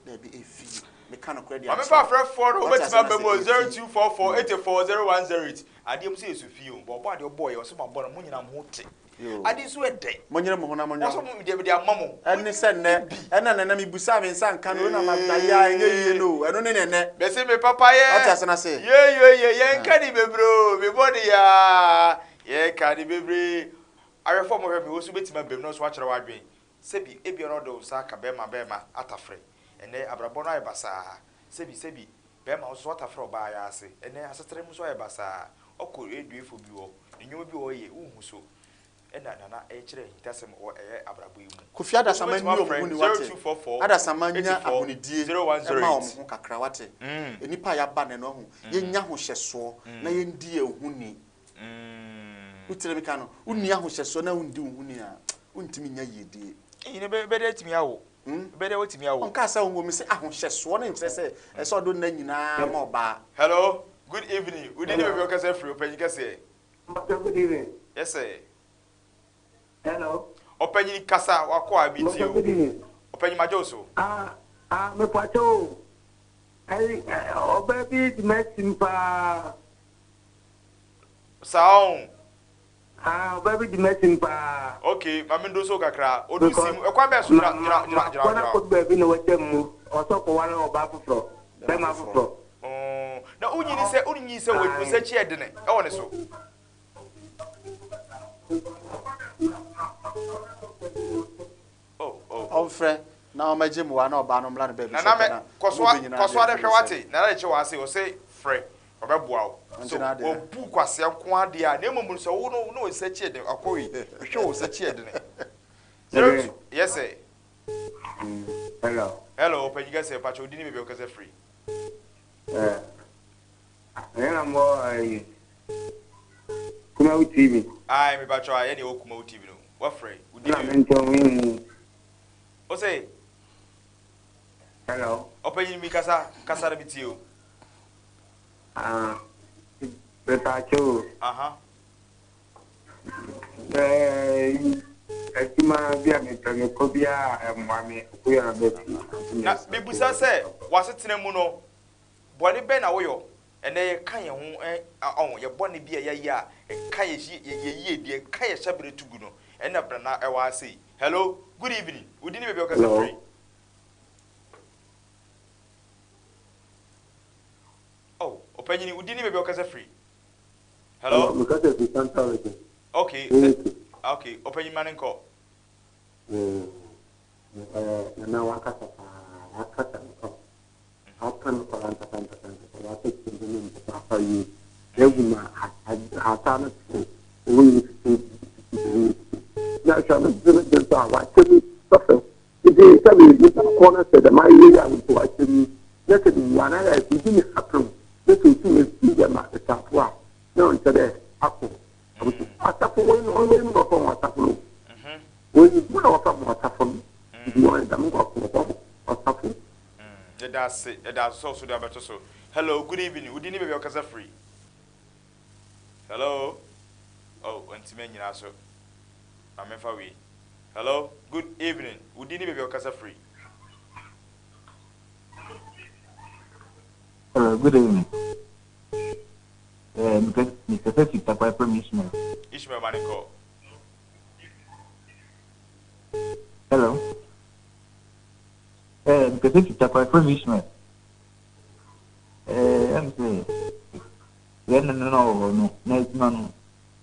Speaker 2: daabi efi. Meka nokorɛ de
Speaker 1: Maame
Speaker 2: akyerɛ
Speaker 1: fa
Speaker 2: wo.
Speaker 1: afrɛfoɔ no
Speaker 2: Wate
Speaker 1: wobɛtumi
Speaker 2: ase no
Speaker 1: aba mu
Speaker 2: ase,
Speaker 1: o
Speaker 2: efi.
Speaker 1: 0244 84 0108. Adeɛ mu sɛ yɛ sufie o. Bɔ ɔbɔ adeɛ ɔbɔɔ yɛ ɔsɛ ma bɔ no mo nyinaa mo ho te.
Speaker 2: Yo.
Speaker 1: Adeɛ nso ɛdɛ.
Speaker 2: Monyere mo ho na monyɛ.
Speaker 1: Ɔsɛ mo deɛ mede ama mo.
Speaker 2: Ɛne sɛ nnɛ ɛna nɛnɛ mebusa me nsa nka no na mayɛ a ɛnyɛ yie no o. Ɛno ne nɛnɛ.
Speaker 1: Bɛsɛ me papa yɛ.
Speaker 2: Wate ase no ase.
Speaker 1: Ye ye ye yɛnka ne bebree o. Me bɔ de yaa. Yɛka ne bebree. Ahwɛfoɔ mo hwɛ me wo so bɛtumi aba mu na ɔso akyerɛ w'adwene. Sɛbi ebia na ɔde wo nsa aka bɛrima bɛrima atafere. Ɛnɛ abrabɔ no ayɛ basaa. Sɛbi sɛbi bɛrima nso atafere ɔbaa yɛ ase. Ɛnɛ asetena mu nso ayɛ basaa. Ɔkɔ eduefo bi wɔ. Ne nnwuma bi wɔ yɛ wohu so. Ɛna nana ɛkyerɛ ahintasɛm wɔ ɛyɛ abrabɔ yi mu.
Speaker 2: Kofi adasama
Speaker 1: Wobɛtumi
Speaker 2: ni ɔmo
Speaker 1: afrɛ
Speaker 2: ho ni wate.
Speaker 1: 0244
Speaker 2: Adasama nya
Speaker 1: 84
Speaker 2: ahonidie
Speaker 1: 0108.
Speaker 2: ɛma ɔmo ho kakra wate. Nipa a yɛaba ne no ho yɛnya ahohyɛsoɔ na yɛndi yɛn ho ni. Wotire mi ka no wonni ahohyɛsoɔ na wondi wo ho ni a wontumi nya yiedie.
Speaker 1: Ɛyi ne bɛ bɛdɛ tumi awo. Bɛdɛ wotumi awo.
Speaker 2: Ɔnka sɛ wo mi sɛ ahohyɛsoɔ no nkyerɛ sɛ ɛsɛ ɔdo nna nyinaa ma ɔbaa.
Speaker 1: Hello, good evening. Wodi ne baabi a ɔkasa firi ɔpanyin kɛseɛ.
Speaker 6: Doctor, good evening.
Speaker 1: Yes sir.
Speaker 6: Hello.
Speaker 1: Ɔpanyin kasa wakɔ a mi tie
Speaker 6: Doctor,
Speaker 1: o.
Speaker 6: good evening.
Speaker 1: Ɔpanyin magye wo so.
Speaker 6: Ah, ah, me pacho. Ɛyi, ɔbaa bi di m'asim paa.
Speaker 1: Saa ɔn.
Speaker 6: Ah, ɔbaa bi di m'asim paa.
Speaker 1: Okay, maame ndo so kakra. Odu si mu ɛkwan bɛɛ so gyina gyina gyina gyina
Speaker 6: Kɔnɔ
Speaker 1: gyina.
Speaker 6: kɔ baabi na wɔkyɛ mu. Ɔsɔ kɔware ɔbaa foforɔ. Bɛrima foforɔ.
Speaker 1: Ɔɔ, na wonyini sɛ wonyini sɛ wo nsa akyi ɛdene ɛwɔ ne so. Oh oh.
Speaker 2: Ɔmfrɛ na ɔmɛgye mmoa na ɔbaa no mmra ne baabi
Speaker 1: Nana
Speaker 2: sɛ
Speaker 1: mɛ
Speaker 2: ɔpɛ na
Speaker 1: kɔso
Speaker 2: ɔmo bɛnyina
Speaker 1: kɔso
Speaker 2: adeɛ
Speaker 1: ade hwɛ
Speaker 2: firi sɛ-
Speaker 1: wate. Nana de kyɛ wɔ ase ɔsɛ frɛ ɔbɛboa wo. So
Speaker 2: Ɔngyina adeɛ.
Speaker 1: wɔbu kwasea nko adeɛ a na mmom sɛ wo no na wo nsa akyi ɛdene akɔ yi hwɛ wo nsa akyi ɛdene. 02, yes sir.
Speaker 6: Hello.
Speaker 1: Hello, ɔpanyin kɛseɛ pakyɛ odi ne baabi a ɔkasa firi.
Speaker 6: Ɛɛ, ɛyɛ na mbɔ ɛyi. Kumawu TV.
Speaker 1: Ayi mi pakyɛ a yɛ ne ɛwɔ Kumawu TV no wafrɛ odi
Speaker 6: Na
Speaker 1: ne.
Speaker 6: me ntɔn mi mu.
Speaker 1: Ɔsɛ
Speaker 6: Hello.
Speaker 1: ɔpanyin mi kasa kasa na mi tie o.
Speaker 6: Ah, me pacho.
Speaker 1: Aha.
Speaker 6: Ɛɛ, adwuma bi a mepɛ mekɔ bi a ɛmmoa me koyɛ na bɛfi.
Speaker 1: Na bibusa sɛ wasetena mu no bɔne bɛn na woyɔ ɛnɛ yɛka yɛn ho ɛ ɔn yɛ bɔne bi a yɛyɛ a ɛka yɛ yɛ yie deɛ ɛka yɛ hyɛbere tugu no ɛna brana ɛwɔ ase yi. Hello, good evening. Wodi ne baabi a ɔkasa
Speaker 6: Hello.
Speaker 1: firi. Oh, ɔpanyin wodi ne baabi a ɔkasa firi. Hello.
Speaker 6: Mekasa fi Central Region.
Speaker 1: Okay.
Speaker 6: Unity.
Speaker 1: Okay, ɔpanyin ma ne nkɔ.
Speaker 6: Nana wakasa paa, wakasa nkɔ. Aka no kɔla nkasa nkasa nkasa, waka kyerɛ ne mpapa yi. Ehu ma ata no to owu yi tutu tutu. Na hwɛ no gyina gyina so a wakyɛ mi sɔfɛ. Nti sɛbi nipa kɔ no sɛ dɛm ayɛ yi a nti wakyɛ mi. Na sɛ bi wa na yɛ bibi ne happen. Na sɛ otu esi yɛ ma ɛsafo a na ɔnkyɛ dɛ akɔ. Asafo wɔn wɔn mu na ɔfɔ wɔn asafo no. Wɔn mu na wɔfa wɔn asafo no. Nti wɔn dɛm nkɔfo wɔfɔ ɔsafo.
Speaker 1: Yɛda ase yɛda ase sɛ ɔso de abɛto so. Hello, good evening. Wodi ne baabi a ɔkasa firi. Hello. Oh, ntumi anyina so. Maame fa wei. Hello, good evening. Wodi ne baabi a ɔkasa firi.
Speaker 7: Hello, good evening. Mr. Sesi Takwa from Ishmael.
Speaker 1: Ishmael ma ne nkɔ.
Speaker 7: Hello. Mr. Sesi Takwa from Ishmael. I'm saying, when no no no next man,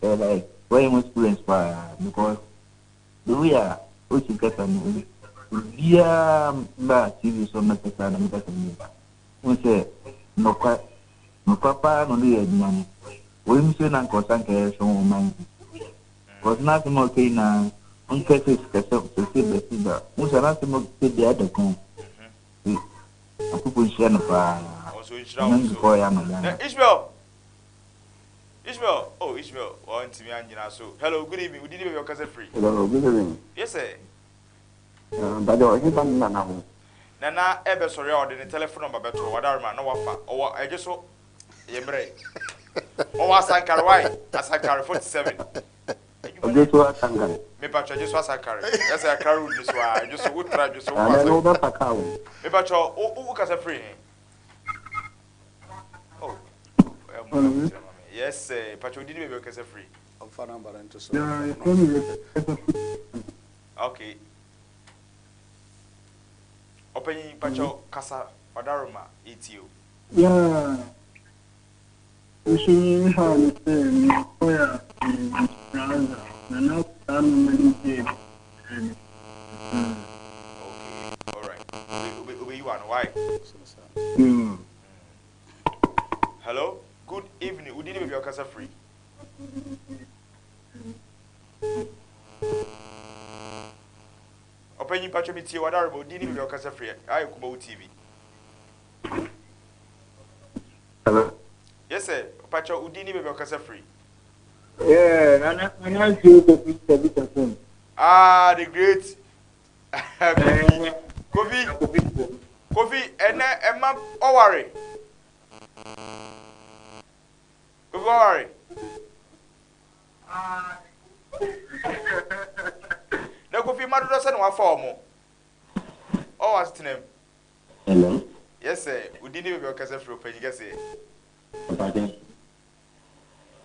Speaker 7: like when you experience pa because the way a o ti kasa no obiara ba TV so mɛkasa na mɛkasa no n sɛ nɔkwa nɔkwa paa na ɔde yɛ adwuma no wɔn nso na nka ɔsan kɛyɛ hwɛ wɔn man bi. Because n'asɛm a ɔka nyinaa ɔnka sɛ sikasɛm sɛsɛ bɛsi ba. Wohu sɛ n'asɛm a ɔka biara da kɔn. Nti Nyankopɔn nhyira no paa.
Speaker 1: Ɔnso nhyira wo
Speaker 7: Ɔno
Speaker 1: nso.
Speaker 7: nkɔ ɔyɛ ama
Speaker 1: Na
Speaker 7: Ghana.
Speaker 1: Ishmael! Ishmael! Oh Ishmael, wantumi angyina so. Hello, good evening. Wo din ne baabi a wokasa firi?
Speaker 6: Hello, good evening.
Speaker 1: Yes sir.
Speaker 6: Mpakyɛ ɔhefa ne nana ho?
Speaker 1: Nana ɛbɛsɔre a ɔde ne telephone number bɛto hɔ, wadaroma na wafa. Ɔwɔ ɛgye so yɛ mmerɛ. Ɔwɔ Asankare why? Asankare 47. Adwuma
Speaker 6: Ɔgye so Asankare.
Speaker 1: Mepatwɔ ɛgye so Asankare. Yɛsɛ Accra road ni so a ɛgye so wotra ɛgye so wokɔ
Speaker 6: Ana no
Speaker 1: Asankare.
Speaker 6: wobɛfa kaa wo.
Speaker 1: Mepatwɔ wo wo kasa firi he? Oh, ɛyɛ mo na mo kyerɛ ma me. Yes sir, patwɔ odi ne baabi a wokasa firi.
Speaker 3: Ɔmfa number no nto so.
Speaker 6: Yeah, yɛfrɛ me
Speaker 1: Okay. Ɔpanyin patwɔ kasa wadaroma etie o.
Speaker 6: Yeah, nso me haw ne sɛ mekɔe a trouser na na saa nneɛma no gye me.
Speaker 1: Okay, alright. Obe obe obeyi wa no why? Hello, good evening. Udi ne baabi a wokasa firi. Ɔpanyin patwɔ metie wadaroma odi ne baabi a wokasa firi. Ayɛ Kumawu TV.
Speaker 6: Hello.
Speaker 1: Yes sir, patwɔ odi ne baabi a wokasa firi.
Speaker 7: Yeah, Nana Nana Sio Kofi Kofi Kofi.
Speaker 1: Ah, the great Kofi.
Speaker 7: Kofi.
Speaker 1: Kofi, ɛnɛ ɛma ɔware. Kofi ɔware. Na Kofi ma dodo sɛ na wafa ɔmo. Ɔwɔ asetena mu.
Speaker 6: Hello.
Speaker 1: Yes sir, odi ne baabi a ɔkasa firi ɔpanyin kɛseɛ.
Speaker 6: Mpakyɛ.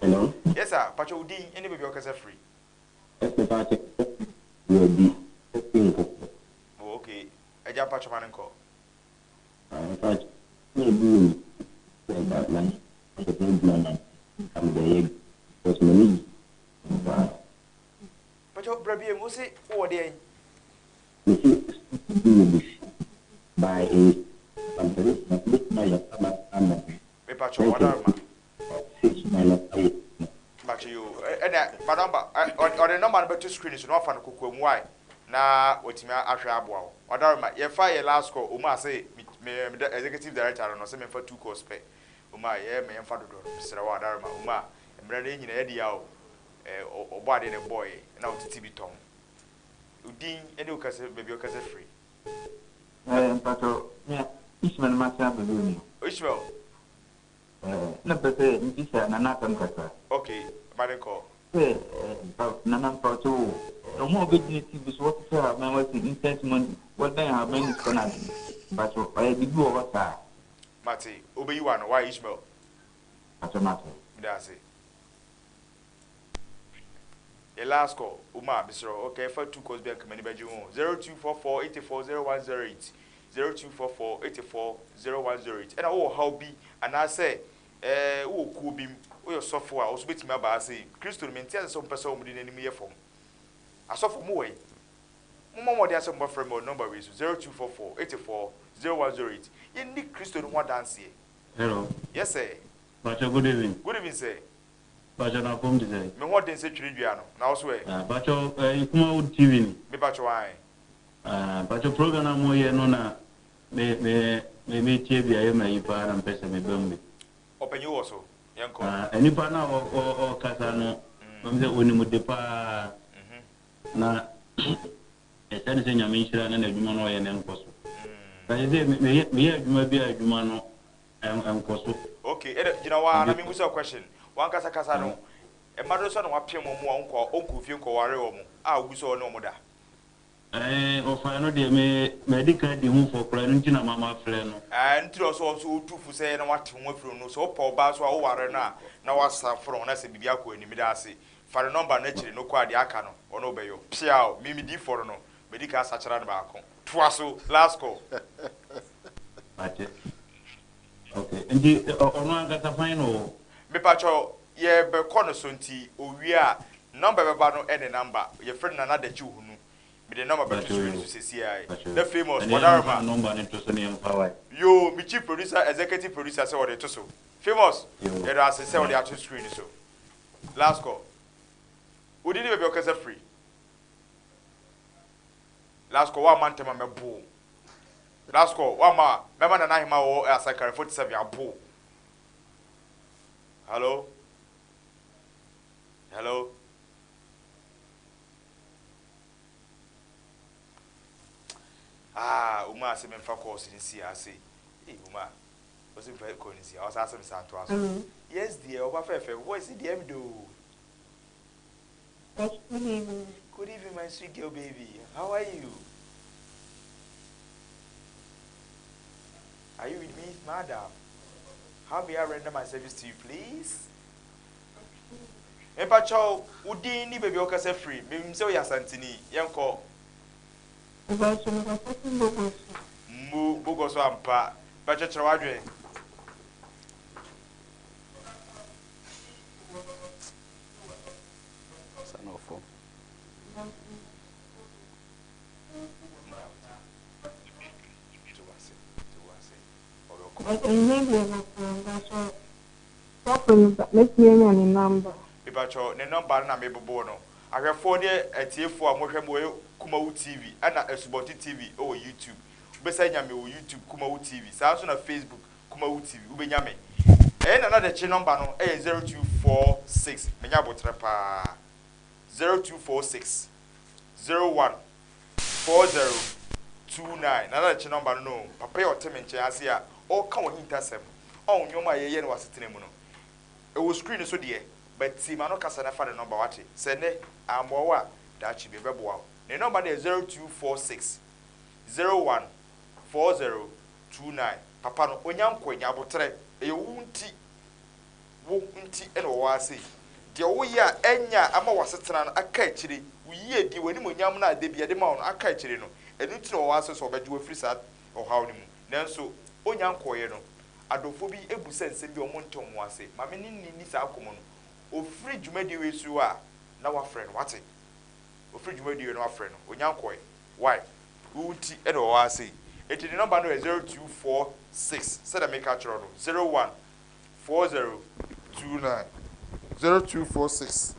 Speaker 6: Hello.
Speaker 1: Yes sir, patwɔ odi ne baabi a ɔkasa firi.
Speaker 6: Ɛsɛ mpakyɛ. Yɛ bi nkɔ.
Speaker 1: Oh, okay. Ɛgya mpatwɔ ma ne nkɔ.
Speaker 6: Mpakyɛ. Na ebi wɔ mu. Sɛ na na adwuma na nka mebɛyɛ because m'ani gye paa.
Speaker 1: Patwɔ bra biem, wo se wowɔ deɛn?
Speaker 6: Mesi bi wɔ bi by a bɛtumi ayɛ ama
Speaker 1: Mepatwɔ wadaroma.
Speaker 6: Six minus eight.
Speaker 1: Mpatwɔ yo, ɛna ma number, ɔde number no bɛto screen so na wafa no kokoa mu wae na watumi ahwɛ aboa wo. Wadaroma, yɛfa yɛ last call, ɔmu ase me me me executive director no sɛ memfa two calls pɛ. Ɔmu a yɛ ma yɛmfa dodoɔ no, mesrɛ wo wadaroma, ɔmu a mmerɛ no yɛ nyina yɛde ya o. Ɔbɔ adeɛ na ɛbɔɔyɛ na ɔtete bi tɔn. Odin ɛne wokasa baabi a ɔkasa firi.
Speaker 7: Mpakyɛ me Ishmael Masa abɛbi mi.
Speaker 1: Ishmael.
Speaker 7: Na pɛ sɛ mbisa Nana asɛm kakra.
Speaker 1: Okay, ma ne nkɔ.
Speaker 7: Sɛ Nana mpakyɛ o, ɔmo a ɔbɛgyina TV so wɔhyehyɛ ahaban wɔsi incense money wɔdan ahaban ne sika no ade. Mpakyɛ ɔyɛ biribi wɔ hɔ saa.
Speaker 1: Mate, obeyi wa no, why Ishmael?
Speaker 7: Mpakyɛ mate.
Speaker 1: Meda ase. Yɛ last call, Uma, mesrɛ, okay, fa two calls bi a nka m'ani bɛgye ho. 0244 84 0108 0244 84 0108. Ɛna wowɔ haw bi anaasɛ wowɔ kuo bi mu, woyɛ sɔfo a, wo so bɛtumi aba ha sei. Kristo no, mente ase sɛ wompɛ sɛ wɔde n'anim yɛ fam. Asɔfo, mowɔ yi. Mommɔ mmɔden asɛ mobɛfrɛ me wɔ number wei so 0244 84 0108. Yɛnni Kristo no ho adanseɛ.
Speaker 8: Hello.
Speaker 1: Yes sir.
Speaker 8: Pacho, good evening.
Speaker 1: Good evening sir.
Speaker 8: Pacho, na fom te sɛ.
Speaker 1: Me ho ɔden sɛ twere dua no. Na wo so ɛ?
Speaker 8: Ah, Pacho, Kumawood TV ni.
Speaker 1: Me pacho ae.
Speaker 8: Ah, Pacho, program na mo yɛ no na me me me me tie bi ayɛ ma yi paa na mpɛ sɛ me bɛm bi.
Speaker 1: Ɔpanyin wɔ so. Yɛnkɔ.
Speaker 8: Ah, nipa na ɔ ɔ ɔkasa no, ɔm sɛ onim de paa. Na ɛsɛ ne sɛ Nyame nhyira na n'adwuma no ɔyɛ ne nkɔ so. Na sɛ me meyɛ adwuma bi a adwuma no ɛnkɔ so.
Speaker 1: Okay, ɛdɛ gyina hɔ a na mebusa question. Wankasa kasa no. Ɛma do sɛ na wapem wɔn a ɔnkɔ ɔnkɔ fie nkɔware wɔn a ogu sɛ ɔne wɔn da.
Speaker 8: Ɔfa no deɛ me madi kan di ho fɔ koraa no nti na mama frɛ no.
Speaker 1: Nti na ɔsɛ ɔsɛ otu fo sɛ na wate ho afiri no sɛ wopɛ ɔbaa so a woware no a na wasa foro na sɛ biribi akɔ anim da ase. Fa ne number no akyiri no kɔ a deɛ aka no ɔno wobɛyɔ. Piaw, me me di fɔ no no medi kan asakyera no baako. Toa so, last call.
Speaker 8: Ate. Okay. Nti ɔno ankasa fan no wɔ.
Speaker 1: Mepakyɛw yɛbɛkɔ no so nti owie a number bɛba no ɛne number yɛfrɛ no Nana Dakyi Hunu. Mede number bɛto screen so sɛsi ai. Na famous
Speaker 8: Ɛne
Speaker 1: wadaroma.
Speaker 8: yɛmfa number no to so ne yɛmfa wae.
Speaker 1: Yo, me chief producer, executive producer sɛ wɔde to so. Famous,
Speaker 8: Yo.
Speaker 1: yɛda ase sɛ wɔde ato screen so. Last call. Wo din ne baabi a wokasa firi. Last call, woamma ntɛm a mɛbo wo. Last call, woamma a mɛma Nana Ahema wɔ Asankare 47 abo wo. Hello? Hello? Ah, Uma ase memfa calls no si ase. Hey, Uma. Ɔse memfa call no si a, ɔsa asɛm saa ntoa so. Yes dear, ɔba fɛfɛ, voice deɛ ɛm do.
Speaker 9: Good evening.
Speaker 1: Good evening, my sweet girl baby. How are you? Are you with me, madam? How may I render my service to you, please? Mepakyɛw, wo din ne baabi a wokasa firi. Menim sɛ woyɛ Asanteni. Yɛnkɔ.
Speaker 9: Mepakyɛw, mekasa fi Bogoso.
Speaker 1: Mmu Bogoso ampa. Mepakyɛw, kyerɛ w'adwene.
Speaker 10: Sa na ɔfam.
Speaker 9: Ɛnyɛ deɛ bɔkɔɔ, mpakyɛw. Sɔfo no ba, mɛtumi anya ne number?
Speaker 1: Mepakyɛw, ne number no na mebobɔ no. Ahwɛfoɔ ne atiefoɔ a mohwɛ me wɔ Kumawu TV ɛna Asubɔnten TV wɔ YouTube. Wobɛsan anya me wɔ YouTube Kumawu TV. Saa nso na Facebook Kumawu TV wobɛnya me. Ɛyɛ Nana Dekye number no yɛ 0246, menya aboterɛ paa, 0246 01 4029. Nana Dekye number no no o. Papa yi a ɔte me nkyɛn ase a ɔreka w'ahintasɛm, ɔho nneɛma a yɛyɛ no wɔ asetena mu no. Ɛwɔ screen no so deɛ, but tie m'ano kasa na fa ne number wate. Sɛ nnɛ ammoa wo a, daakye bi ɛbɛboa wo. Ne number no yɛ 0246 01 4029. Papa no, ɔnya nkɔ, nya aboterɛ. Ɛyɛ wo nti, wo nti na ɔwɔ ha sei. Deɛ woyɛ a ɛnyɛ a ama w'asetena no aka akyire, wo yiedie, w'animuonyam no a da bi yɛde ma wo no aka akyire no, ɛno nti na ɔwɔ ha sɛ sɛ ɔbɛgye wo afiri saa ɔhaw no mu. Nanso ɔnya nkɔeɛ no, adɔfoɔ bi bisa nsɛm bi a wɔnte wɔn ho ase. Ma me ne no nni saa nkɔmmɔ no. Ɔfiri dwumadie wei so a, na woafrɛ no, woate? Ɔfiri dwumadie wei na woafrɛ no. Ɔnya nkɔeɛ. Why? Wo nti na ɔwɔ ha sei. Enti ne nɔmba no yɛ 0246, sɛdeɛ meka akyerɛ wo no, 01 4029. 0246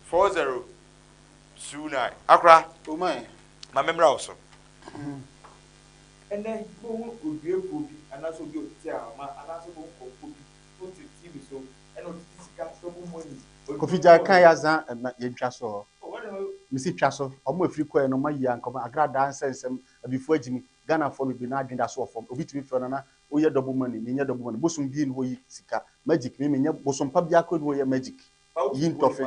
Speaker 1: 4029. Akora, ma memmra wo so. Ɛnnɛ, wobɛhu oduafoɔ bi anaasɛ obi a ɔtete ahoma anaasɛ wobɛhu kɔmfoɔ bi na ɔte TV so ɛna ɔtete sika double money.
Speaker 10: Kofi gyae kan ya zan ma yɛn twa so hɔ. Mesi twa so ɔmo afiri kɔɛ no ɔmo ayi anka ɔmo agradaa nsɛnsɛm abifoɔ agyimi Ghana foɔ no bebree naa adwene da so wɔ fam obi tumi frɛ nana woyɛ double money menyɛ double money bosom bi ni hɔ yi sika magic me menyɛ bosom pa biara koraa ni hɔ yɛ magic yi ntɔfe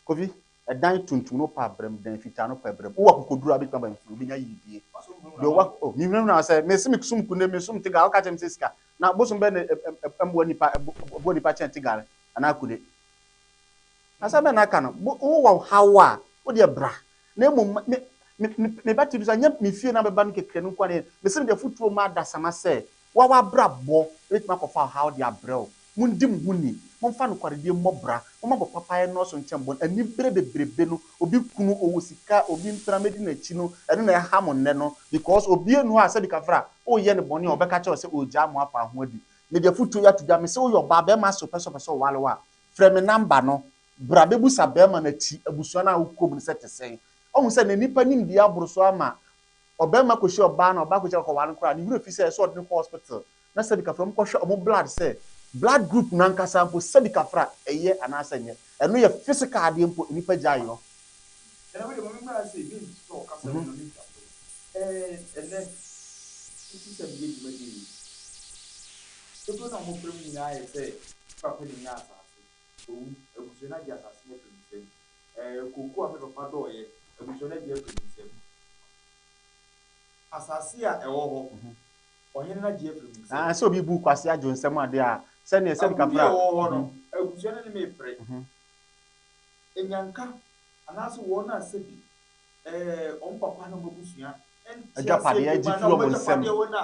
Speaker 10: Kofi Ɛdan tuntum no pa brɛm, dan fitaa no pa brɛm. Wowɔ akokoduru a wobɛtumi aba mfiri, wobɛnya yiedie. Deɛ ɔwɔ oh, mehunahuna wo sɛ, mese mesom kunde, mesom tiga, woka kyerɛ me sɛ sika. Na bosom bɛn na ɛmmoa nipa, ɛboa nipa kyɛn tigare anaa kude? Asɛm bɛn na aka no? Wowɔ haw a, wo deɛ bra. Na mmom, me, me, me, me ba tiri so, ɛnyɛ me fie na bɛba no kɛkɛ no nko ara na ɛyɛ. Mese mede afotuo ma adasamma sɛ, Wo a w'abrabɔ bɛtumi akɔfa ɔhaw de abrɛ wo. Mondi mo ho ni, momfa nokwaredie mmɔ bra, momma bɔ papayɛ nnɔɔso nkyɛn bɔne. Anibere bebrebe no, obi kunu, ɔwɔ sika, obi mpena mɛdi n'akyi no, ɛno na ɛha mo nnɛ no because obi nni hɔ a sɛbi kafra, woyɛ no bɔne a ɔbɛka kyerɛ wo sɛ ɔregyaa mo afa ho adi. Mede afotuo yi ato dwa, mese woyɛ ɔbaa, bɛrima se wopɛ sɛ ɔpɛ sɛ ɔware wo a, frɛ me number no, bra bɛbusa bɛrima no akyi, abusua no a wokɔ mu no sɛ te sɛn. Woahu sɛ nnɛ nnipa nimdeɛ aboro so ama Ɔbarima kɔhyia ɔbaa na ɔbaa kɔhyia no kɔware no koraa a, ne werɛ fi sɛ ɛsɛ sɛ ɔde no kɔ hospital na sɛbi kafra wɔn kɔhwɛ wɔn blood sɛ blood group no ankasa mpo sɛbi kafra ɛyɛ anaasɛ ɛnyɛ. Ɛno yɛ physical adeɛ mpo nnipa gyae yɔ.
Speaker 1: Nana wei deɛ ma me mmra sei me nsɔ kasa mu na me ntwa so ɛɛ ɛnɛ wosi sɛ meyɛ dwumadie yi dodoɔ no a wɔfrɛ me nyinaa yɛ sɛ me papa na nya asase owu abusua no agye asase no afiri me nsam Ɛɛ, kooko a me papa dɔeɛ, abusua no agye afiri ne nsam. Asase a ɛwɔ hɔ, ɔhene no agye afiri me nsam.
Speaker 10: Ah, sɛ obi bu Kwasi Adwo nsam ade a, sɛdeɛ sɛbi
Speaker 1: Agudeɛ
Speaker 10: kafra.
Speaker 1: a ɛwɔ hɔ no, abusua no ne me repere. Nnyanka, anaasɛ wɔn a sɛbi ɛɛ wɔn papa ne wɔn abusua nte aseɛ
Speaker 10: Agyapadeɛ
Speaker 1: bio
Speaker 10: agye
Speaker 1: anaa
Speaker 10: firi
Speaker 1: wɔn
Speaker 10: wɔn nsam.
Speaker 1: agyapadeɛ wɔn a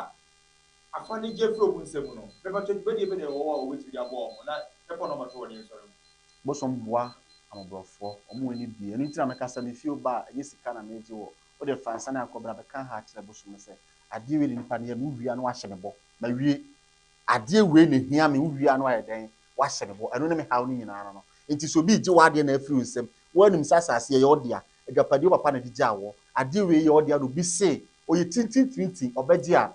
Speaker 1: afa no gye afiri wɔn nsam no, mepakyɛ dwumadie bɛ na ɛwɔ hɔ a wɔbɛtumi de aboa wɔn na yɛfa nɔɔma to wɔn nsɔre mu.
Speaker 10: Bosom boa amɔborɔfoɔ, wɔn ani bue. Ɛno nti na meka sɛ me fie woba a, ɛnyɛ sika na megye wɔ. Wo deɛ fa nsa ne akɔ bra bɛka ha kyerɛ bosom no sɛ, adeɛ wei na nipa no yɛ me, wowie a na wahyɛ me bɔ. Mawie. Adeɛ wei na ɛhia me, wowie a na wayɛ dɛn? Wahyɛ me bɔ. Ɛno ne me haw no nyinaa no no. Nti sɛ obi regye w'adeɛ na afiri wo nsam,
Speaker 2: Woanim sɛ asase yi ɛyɛ wo dea, agyapadeɛ wo papa na ɛde gyaa woɔ, adeɛ wei yɛ wo dea na obi se ɔyɛ tintintirintin ɔbɛgye a,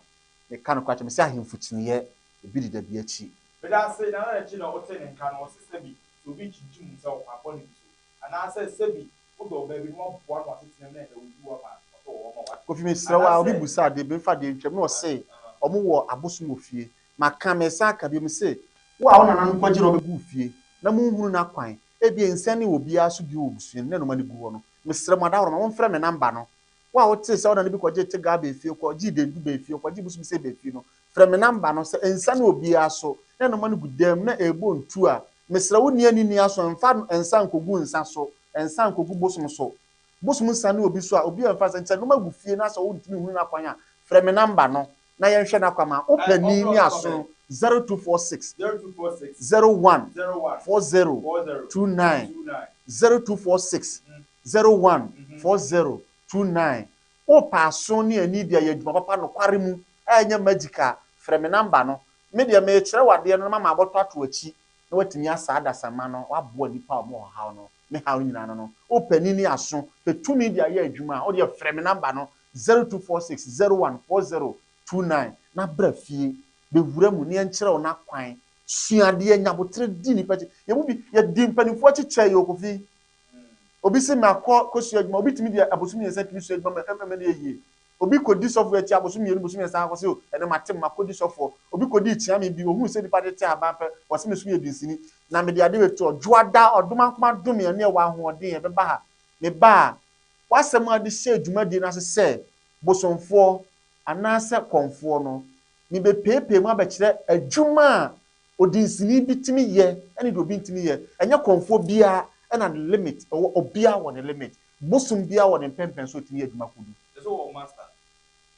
Speaker 2: meka nokorɛ akyerɛ mo sɛ ahemfo kyiniiɛ ebi deda bi akyi.
Speaker 1: Meda ase, Nana Nakyi na ɔtee ne nka no, ɔse sɛbi sɛ obi kyinkyim nsa wɔ kwan bɔne bi so, anaasɛ sɛbi wodɔ ɔbaa bi na waboa no asetena mu na ɛnɛ oyi wo ama a, ɔsɛ ɔwɔ hɔ ma wo ate.
Speaker 2: Kofi mesrɛ wo a obi
Speaker 1: Anaasɛ.
Speaker 2: busa adeɛ bi mfa adeɛ ntwam na ɔse ɔmo wɔ abosom wɔ fie maka mesan aka bio mese wo a wo nananom kɔgye na ɔbɛgu wo fie na monhunu n'akwan ebia nsiane wɔ obiara so bio wɔ abusua no mu na nnoɔma no gu hɔ no mesrɛ mo adaworoma momfrɛ me number no Wo a wotee sɛ wo nana bi kɔgyee Tegaa baa fie, kɔgyee Dendu baa fie, kɔgyee Bosomisei baa fie no, frɛ me namba no. Sɛ nsa ne obiara so na nnoɔma no gu dan mu na ɛrebɔ ntu a, mesrɛ wo nni ani nni aso, mfa nsa nkɔgu nsa so, nsa nkɔgu bosom so. Bosom nsa ne obi so a, obi mfa nsa. Nti sɛ nnoɔma gu fie na sɛ wontumi nhunu n'akwan a, frɛ me namba no na yɛnhwɛ n'akwan ma wo. Wopɛ ni ne aso, 0246 01 40 29, 0246 01 40 29 Wopɛ aso ne ani de ayɛ adwuma papa nokware mu a ɛnyɛ magic a, frɛ me number no. Me deɛ merekyerɛ wo adeɛ no na mama abɔtɔ ato w'akyi na woatumi asa adasamma no, woaboa nnipa a wɔwɔ ɔhaw no, me haw no nyinaa no no. Wopɛ ani ne aso, pɛ tumi de ayɛ adwuma a, wo deɛ frɛ me number no, 0246 01 40 29 na bra fie bɛwura mu na yɛnkyerɛ wo n'akwan. Sua adeɛ, nya aboterɛ di nnipa akyi. Yɛn mu bi, yɛdi mpanimfoɔ akyi kyɛe o, Kofi. Obi se makɔ kɔsua adwuma, obi tumi de abosom mmiɛnsa tumi sua adwuma ma ɛma no yɛ yie. Obi kɔdi sɔfoɔ akyi abosom mmienu, bosom mmiɛnsa akɔ se o, ɛnɛ mate makɔdi sɔfoɔ. Obi kɔdii kyeame bi, ohuu sɛ nipa de te ahaban pɛ, ɔse me so yɛ dunsini na mede ade bɛtu hɔ. Dwoada, ɔdomankoma dome ɛne ɛwɔ ahoɔden, ɛbɛba ha. Meba a, w'asɛm a wode hyɛɛ dwumadie no ase sɛ bosomfoɔ anaasɛ kɔmfoɔ no, mebɛpeepee mu abɛkyerɛ adwuma a Odinsini bi tumi yɛ ɛne deɛ obi ntumi yɛ. Ɛnyɛ kɔmfoɔ biara ɛna ne limit ɛwɔ, obiara wɔ ne limit. Bosom biara wɔ ne mpɛmpɛn so ɔtumi yɛ adwuma kɔdu.
Speaker 1: Kyerɛ sɛ wɔwɔ master.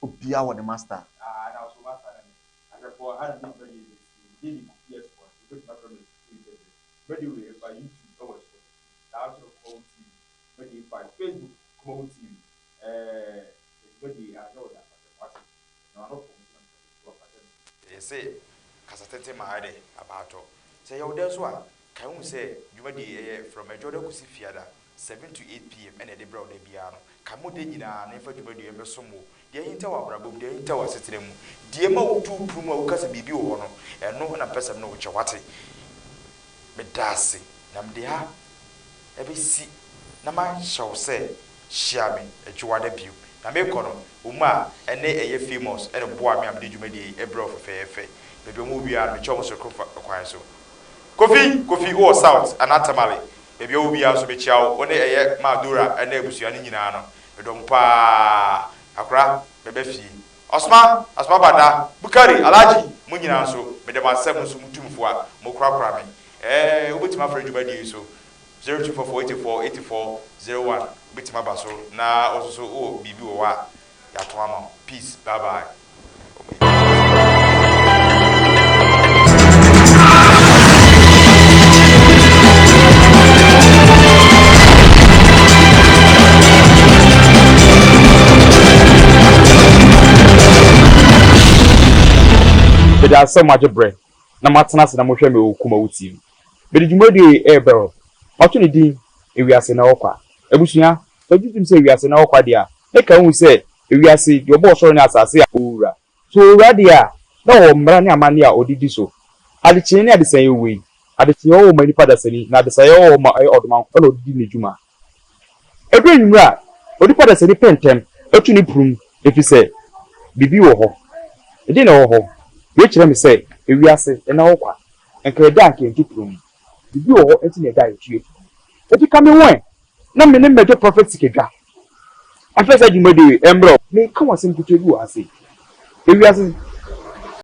Speaker 2: Obiara wɔ ne master.
Speaker 1: Ah na ɔso master ne me. Ahwɛfoɔ ha na mede dwumadie yi bɛsi. Me din de Kofi Esquire. Wobɛtumi afrɛ me Kofi Ntɛtɛ. Dwumadie wei ɛfa YouTube ɛwɔ ɛsoro. Saa nso na Kumawu TV. Dwumadie yi fa Facebook Kumawu TV. Ɛɛ dwumadie yi anyɛ wo da fakyɛ me wate. Ɛnam ano fam nso na mekasa ti wɔ fakyɛ me. Yɛse kasa tenten ma ayɛ dɛ abaatɔ. Sɛ ɛyɛ wo dɛ nso a, kae hu sɛ dwumadie yi ɛyɛ from Ɛdwoda kɔsi Fiada, 7 to 8 PM ɛna yɛde brɛ wo da biara no. Ka mo da nyinaa na yɛmfa dwumadie yi mmɛsom wo. Deɛ ahinta wɔ abrabɔ mu, deɛ ahinta wɔ asetena mu, deɛ ɛma wotu wo pono mu a woka sɛ biribi wɔ hɔ no, ɛno na mepɛ sɛ me ne wo kyɛ, woate? Meda ase na mede ha ɛbɛsi na mahyɛ wo sɛ hyia me Adwoada bio. Na merekɔ no, wɔn a ɛne ɛyɛ famous na ɛboaa me a mede dwumadie yi brɛ wo fɛfɛɛfɛ. Baabi a wɔwɔ biara no, mekyia wɔn soronko kwan so. Kofi! Kofi, wowɔ South anaa Tamale? Baabi a wowɔ biara nso mekyia wo. Wo ne ɛyɛ Maa Dora ne abusua no nyinaa no, medɔ mo pa ara. Akora, bɛba fie. Osman, Asoma Bada, Bukari, Alhaji, mo nyinaa nso, meda mo ase sɛ mo nso mo tumfoɔ a mokorakora me. Ɛɛ, wobɛtumi afrɛ dwumadie yi so, 0244 84 84 01, wobɛtumi aba so na wo nso so wowɔ biribi wɔ hɔ a, yɛato ama wo. Peace, bye bye.
Speaker 11: Meda ase sɛ moagye berɛ na moatena ase na mohwɛ me wɔ Kumawu TV. Mede dwumadie yi rebrɛ wo. Mato ne din Ewiase Na Ɛwɔ Kwa. Abusua, sɛ wogye tom sɛ ewiase na ɛwɔ kwa deɛ a, na ka hu sɛ ewiase, deɛ ɔbɔɔ ɔsoro ne asase a, ɔwɔ wura. So owura deɛ a, na ɔwɔ mmara ne amanneɛ a ɔde di so. Adekyeɛ ne adesaeɛ wei. Adekyeɛ wɔ hɔ ma nipa dasani, na adesaeɛ wɔ hɔ ma ɛyɛ ɔdomankoma na ɔde di ne dwuma. Ɛduru anwummerɛ a, onipa dasani pɛ ntɛm tu ne prum ɛfiri sɛ biribi wɔ hɔ. Ɛdeɛn na ɛwɔ hɔ? Wei kyerɛ me sɛ ewiase nna hɔ kwa. Nka ɛda a nka yɛntu prum. Biribi wɔ hɔ nti na ɛda a yɛtu yɛ prum. Enti ka me ho ɛ na me ne mmɛgye Prophet Sikadwa afɛ saa dwumadie wei ɛmmerɛ o. Meka wo asɛm ketewa bi wɔ ha sei. Ewiase.